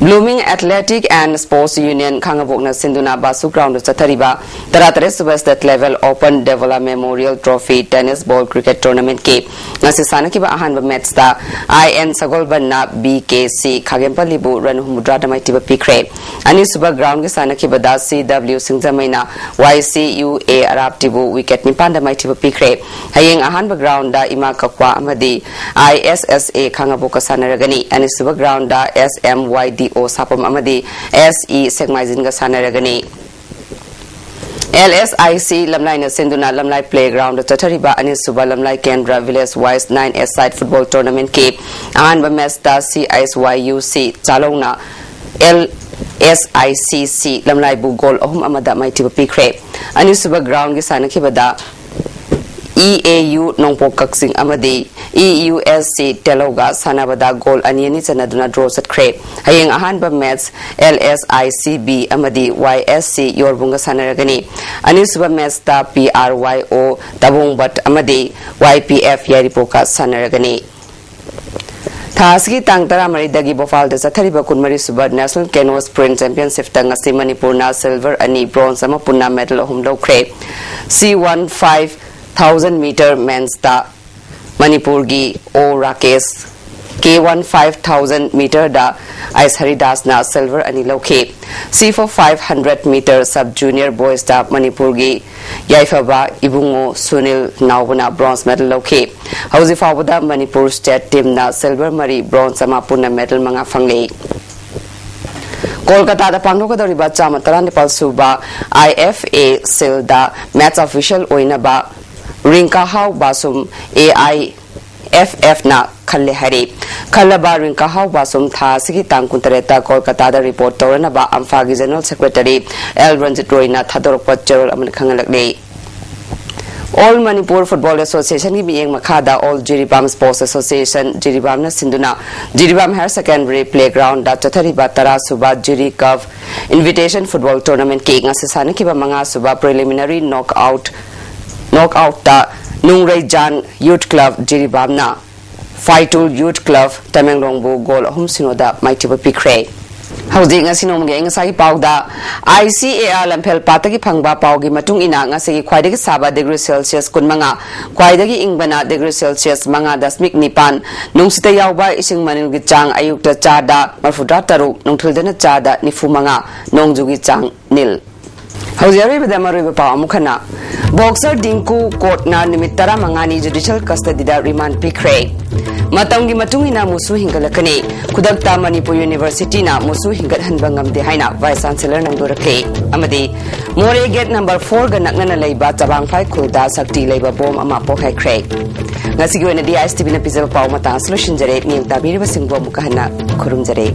Blooming Athletic and Sports Union ꯈꯥꯉꯕꯣꯛꯅ ꯁꯤꯟꯗꯨꯅ ꯕꯥꯁꯨ ꯒ꯭ꯔꯥꯎꯟꯗ ꯆꯠꯊꯔꯤꯕ ꯇꯔꯥꯇꯔꯦꯠ ꯁꯨꯕ State Level Open Devola Memorial Trophy Tennis Ball Cricket Tournamentꯀꯤ ꯉꯁꯤ ꯁꯥꯟꯅꯈꯤꯕ ꯑꯍꯥꯟꯕ ꯃꯦꯠꯆꯇ I N ꯁꯒꯣꯜꯕꯟꯅ B K C ꯈꯥꯒꯦꯝꯄꯜꯂꯤꯕꯨ ꯔꯟ ꯍꯨꯝꯐꯨꯇꯔꯥꯗ ꯃꯥꯏꯊꯤꯕ ꯄꯤꯈ꯭ꯔꯦ꯫ ꯑꯅꯤꯁꯨꯕ ꯒ꯭ꯔꯥꯎꯟꯒꯤ ꯁꯥꯟꯅꯈꯤꯕꯗ C W ꯁꯤꯡꯖꯃꯩꯅ Y C U A ꯑꯔꯥꯞꯇꯤꯕꯨ ꯋꯤꯀꯦꯠ ꯅꯤꯄꯥꯟꯗ ꯃꯥꯏꯊꯤꯕ ꯄꯤꯈ꯭ꯔꯦ꯫ ꯍꯌꯦꯡ ꯑꯍꯥꯟꯕ ꯒ꯭ꯔꯥꯎꯟꯗ ꯏꯃꯥ ꯀꯛꯋꯥ ꯑꯃꯗꯤ I S S A ꯈꯥꯉꯕꯣꯛꯀ ꯁꯥꯟꯅꯔꯒꯅꯤ꯫ ꯑꯅꯤꯁꯨꯕ ground S M Y D O ꯁꯥꯄꯝ ꯑꯃꯗꯤ S E ꯁꯦꯛꯃꯥꯏꯖꯤꯟꯒ ꯁꯥꯟꯅꯔꯒꯅꯤ꯫ L S I C ꯂꯝꯂꯥꯏꯅ ꯁꯤꯟꯗꯨꯅ ꯂꯝꯂꯥꯏ ꯄ꯭ꯂꯦꯒ꯭ꯔꯥꯎꯟꯗ ꯆꯠꯊꯔꯤꯕ ꯑꯅꯤꯁꯨꯕ ꯂꯝꯂꯥꯏ ꯀꯦꯟꯗ꯭ꯔ Village Wise Nine A Side Football Tournamentꯀꯤ ꯑꯍꯥꯟꯕ ꯃꯦꯠꯆꯇ C S Y U C ꯆꯥꯂꯧꯅ L S I C C ꯂꯝꯂꯥꯏꯕꯨ ꯒꯣꯜ ꯑꯍꯨꯝ ꯑꯃꯗ ꯃꯥꯏꯊꯤꯕ ꯄꯤꯈ꯭ꯔꯦ꯫ ꯑꯅꯤꯁꯨꯕ ꯒ꯭ꯔꯥꯎꯟꯒꯤ ꯁꯥꯟꯅꯈꯤꯕꯗ E A U ꯅꯣꯡꯄꯣꯛ ꯀꯛꯆꯤꯡ ꯑꯃꯗꯤ E U S C ꯇꯦꯂꯧꯒ ꯁꯥꯟꯅꯕꯗ ꯒꯣꯜ ꯑꯅꯤ ꯑꯅꯤ ꯆꯟꯅꯗꯨꯅ ꯗ꯭ꯔꯣ ꯆꯠꯈ꯭ꯔꯦ꯫ ꯍꯌꯦꯡ ꯑꯍꯥꯟꯕ match L S I C B ꯑꯃꯗꯤ Y S C ꯌꯣꯔꯕꯨꯡꯒ ꯁꯥꯟꯅꯔꯒꯅꯤ꯫ ꯑꯅꯤꯁꯨꯕ ꯃꯦꯠꯆꯇ P R Y O ꯇꯕꯣꯡꯕꯠ ꯑꯃꯗꯤ Y P F ꯌꯥꯏꯔꯤꯄꯣꯛꯀ ꯁꯥꯟꯅꯔꯒꯅꯤ꯫ ꯊꯥ ꯑꯁꯤꯒꯤ ꯇꯥꯡ ꯇꯔꯥꯃꯔꯤꯗꯒꯤ ꯚꯣꯄꯥꯜꯗ ꯆꯠꯊꯔꯤꯕ ꯀꯨꯟꯃꯔꯤ ꯁꯨꯕ National Canoe Sprint Championshipꯇ ꯉꯁꯤ ꯃꯅꯤꯄꯨꯔꯅ silver ꯑꯅꯤ, bronze ꯑꯃ ꯄꯨꯟꯅ medal ꯑꯍꯨꯝ ꯂꯧꯈ꯭ꯔꯦ꯫ C one five thousand meter mensꯇ ꯃꯅꯤꯄꯨꯔꯒꯤ O Rakesh K one five thousand meterꯗ ꯑꯥꯏꯁ ꯍꯔꯤꯗꯥꯁꯅ silver ꯑꯅꯤ ꯂꯧꯈꯤ꯫ C four five hundred meter sub junior boysꯇ ꯃꯅꯤꯄꯨꯔꯒꯤ ꯌꯥꯏꯐꯕ ꯏꯕꯨꯡꯉꯣ ꯁꯨꯅꯤꯜ ꯅꯥꯎꯕꯅ bronze medal ꯂꯧꯈꯤ꯫ ꯍꯧꯖꯤꯛ ꯐꯥꯎꯕꯗ ꯃꯅꯤꯄꯨꯔ state teamꯅ silver ꯃꯔꯤ, bronze ꯑꯃ, ꯄꯨꯟꯅ medal ꯃꯉꯥ ꯐꯪꯂꯦ꯫ ꯀꯣꯜꯀꯇꯥꯗ ꯄꯥꯡꯊꯣꯛꯀꯗꯧꯔꯤꯕ ꯆꯥꯝꯃ ꯇꯔꯥꯅꯤꯄꯥꯜ ꯁꯨꯕ IFA ꯁꯤꯜꯗ match official ꯑꯣꯏꯅꯕ ꯔꯤꯡꯀꯥꯍꯥꯎ ꯕꯥꯁꯨꯝ AIFFꯅ ꯈꯜꯂꯦ ꯍꯥꯏꯔꯤ꯫ ꯈꯜꯂꯕ ꯔꯤꯡꯀꯥꯍꯥꯎ ꯕꯥꯁꯨꯝ ꯊꯥ ꯑꯁꯤꯒꯤ ꯇꯥꯡ ꯀꯨꯟꯇꯔꯦꯠꯇ ꯀꯣꯜꯀꯇꯥꯗ report ꯇꯧꯔꯅꯕ ꯑꯝꯐꯥꯒꯤ general secretary L Ranjit ꯔꯣꯏꯅ ꯊꯥꯗꯣꯔꯛꯄ ꯆꯦꯔꯣꯜ ꯑꯃꯅ ꯈꯪꯍꯜꯂꯛꯂꯤ꯫ All Manipur Football Associationꯒꯤ ꯃꯤꯠꯌꯦꯡ ꯃꯈꯥꯗ All ꯖꯤꯔꯤꯕꯥꯝ Sports Association ꯖꯤꯔꯤꯕꯥꯝꯅ ꯁꯤꯟꯗꯨꯅ ꯖꯤꯔꯤꯕꯥꯝ Higher Secondary Playgroundꯗ ꯆꯠꯊꯔꯤꯕ ꯇꯔꯥ ꯁꯨꯕ ꯖꯤꯔꯤ Cup Invitation Football Tournamentꯀꯤ ꯉꯁꯤ ꯁꯥꯟꯅꯈꯤꯕ ꯃꯉꯥ ꯁꯨꯕ preliminary knockout knockoutꯇ ꯅꯨꯡꯔꯩꯖꯥꯟ Youth Club ꯖꯤꯔꯤꯕꯥꯝꯅ ꯐꯥꯏꯇꯨꯜ Youth Club ꯇꯃꯦꯡꯂꯣꯡꯕꯨ ꯒꯣꯜ ꯑꯍꯨꯝ ꯁꯤꯅꯣꯗ ꯃꯥꯏꯊꯤꯕ ꯄꯤꯈ꯭ꯔꯦ꯫ ꯍꯧꯖꯤꯛ ꯉꯁꯤ ꯅꯣꯡꯃꯒꯤ ꯑꯌꯤꯡ ꯑꯁꯥꯒꯤ ꯄꯥꯎꯗ, ICAR ꯂꯝꯐꯦꯜ ꯄꯥꯠꯇꯒꯤ ꯐꯪꯕ ꯄꯥꯎꯒꯤ ꯃꯇꯨꯡ ꯏꯟꯅ ꯉꯁꯤꯒꯤ ꯈ꯭ꯋꯥꯏꯗꯒꯤ ꯁꯥꯕ degree Celsius ꯀꯨꯟꯃꯉꯥ, ꯈ꯭ꯋꯥꯏꯗꯒꯤ ꯏꯪꯕꯅ degree Celsius ꯃꯉꯥ ꯗꯁꯃꯤꯛ ꯅꯤꯄꯥꯟ, ꯅꯨꯡꯁꯤꯠꯇ ꯌꯥꯎꯕ ꯏꯁꯤꯡ ꯃꯅꯤꯜꯒꯤ ꯆꯥꯡ ꯑꯌꯨꯛꯇ ꯆꯥꯗ ꯃꯔꯐꯨꯇꯔꯥ ꯇꯔꯨꯛ, ꯅꯨꯡꯊꯤꯜꯗꯅ ꯆꯥꯗ ꯅꯤꯐꯨ ꯃꯉꯥ, ꯅꯣꯡꯖꯨꯒꯤ ꯆꯥꯡ ꯅꯤꯜ꯫ ꯍꯧꯖꯤꯛ ꯑꯔꯣꯏꯕꯗ ꯃꯔꯨꯑꯣꯏꯕ ꯄꯥꯎ ꯑꯃꯨꯛ ꯍꯟꯅ꯫ Boxer ꯗꯤꯡꯀꯨ courtꯅ ꯅꯨꯃꯤꯠ ꯇꯔꯥꯃꯉꯥꯅꯤ judicial custodyꯗ remand ꯄꯤꯈ꯭ꯔꯦ꯫ ꯃꯇꯝꯒꯤ ꯃꯇꯨꯡ ꯏꯟꯅ ꯃꯨꯁꯨ ꯍꯦꯟꯒꯠꯂꯛꯀꯅꯤ꯫ ꯈꯨꯗꯛꯇ ꯃꯅꯤꯄꯨꯔ Universityꯅ ꯃꯨꯁꯨ ꯍꯦꯟꯒꯠꯍꯟꯕ ꯉꯝꯗꯦ ꯍꯥꯏꯅ Vice Chancellorꯅ ꯍꯣꯡꯗꯣꯔꯛꯂꯤ꯫ ꯑꯃꯗꯤ ꯃꯣꯔꯦ gate number fourꯒ ꯅꯛꯅꯅ ꯂꯩꯕ ꯆꯕꯥꯡꯐꯥꯏ ꯈꯨꯜꯗ ꯁꯛꯇꯤ ꯂꯩꯕ bomb ꯑꯃ ꯄꯣꯈꯥꯏꯈ꯭ꯔꯦ꯫ ꯉꯁꯤꯒꯤ ꯑꯣꯏꯅꯗꯤ ISTVꯅ ꯄꯤꯖꯕ ꯄꯥꯎ ꯃꯇꯥꯡ ꯑꯁꯤ ꯂꯣꯏꯁꯤꯟꯖꯔꯦ꯫ ꯃꯤꯠꯌꯦꯡ ꯇꯥꯕꯤꯔꯤꯕꯁꯤꯡꯕꯨ ꯑꯃꯨꯛꯀ ꯍꯟꯅ ꯈꯨꯔꯨꯝꯖꯔꯦ꯫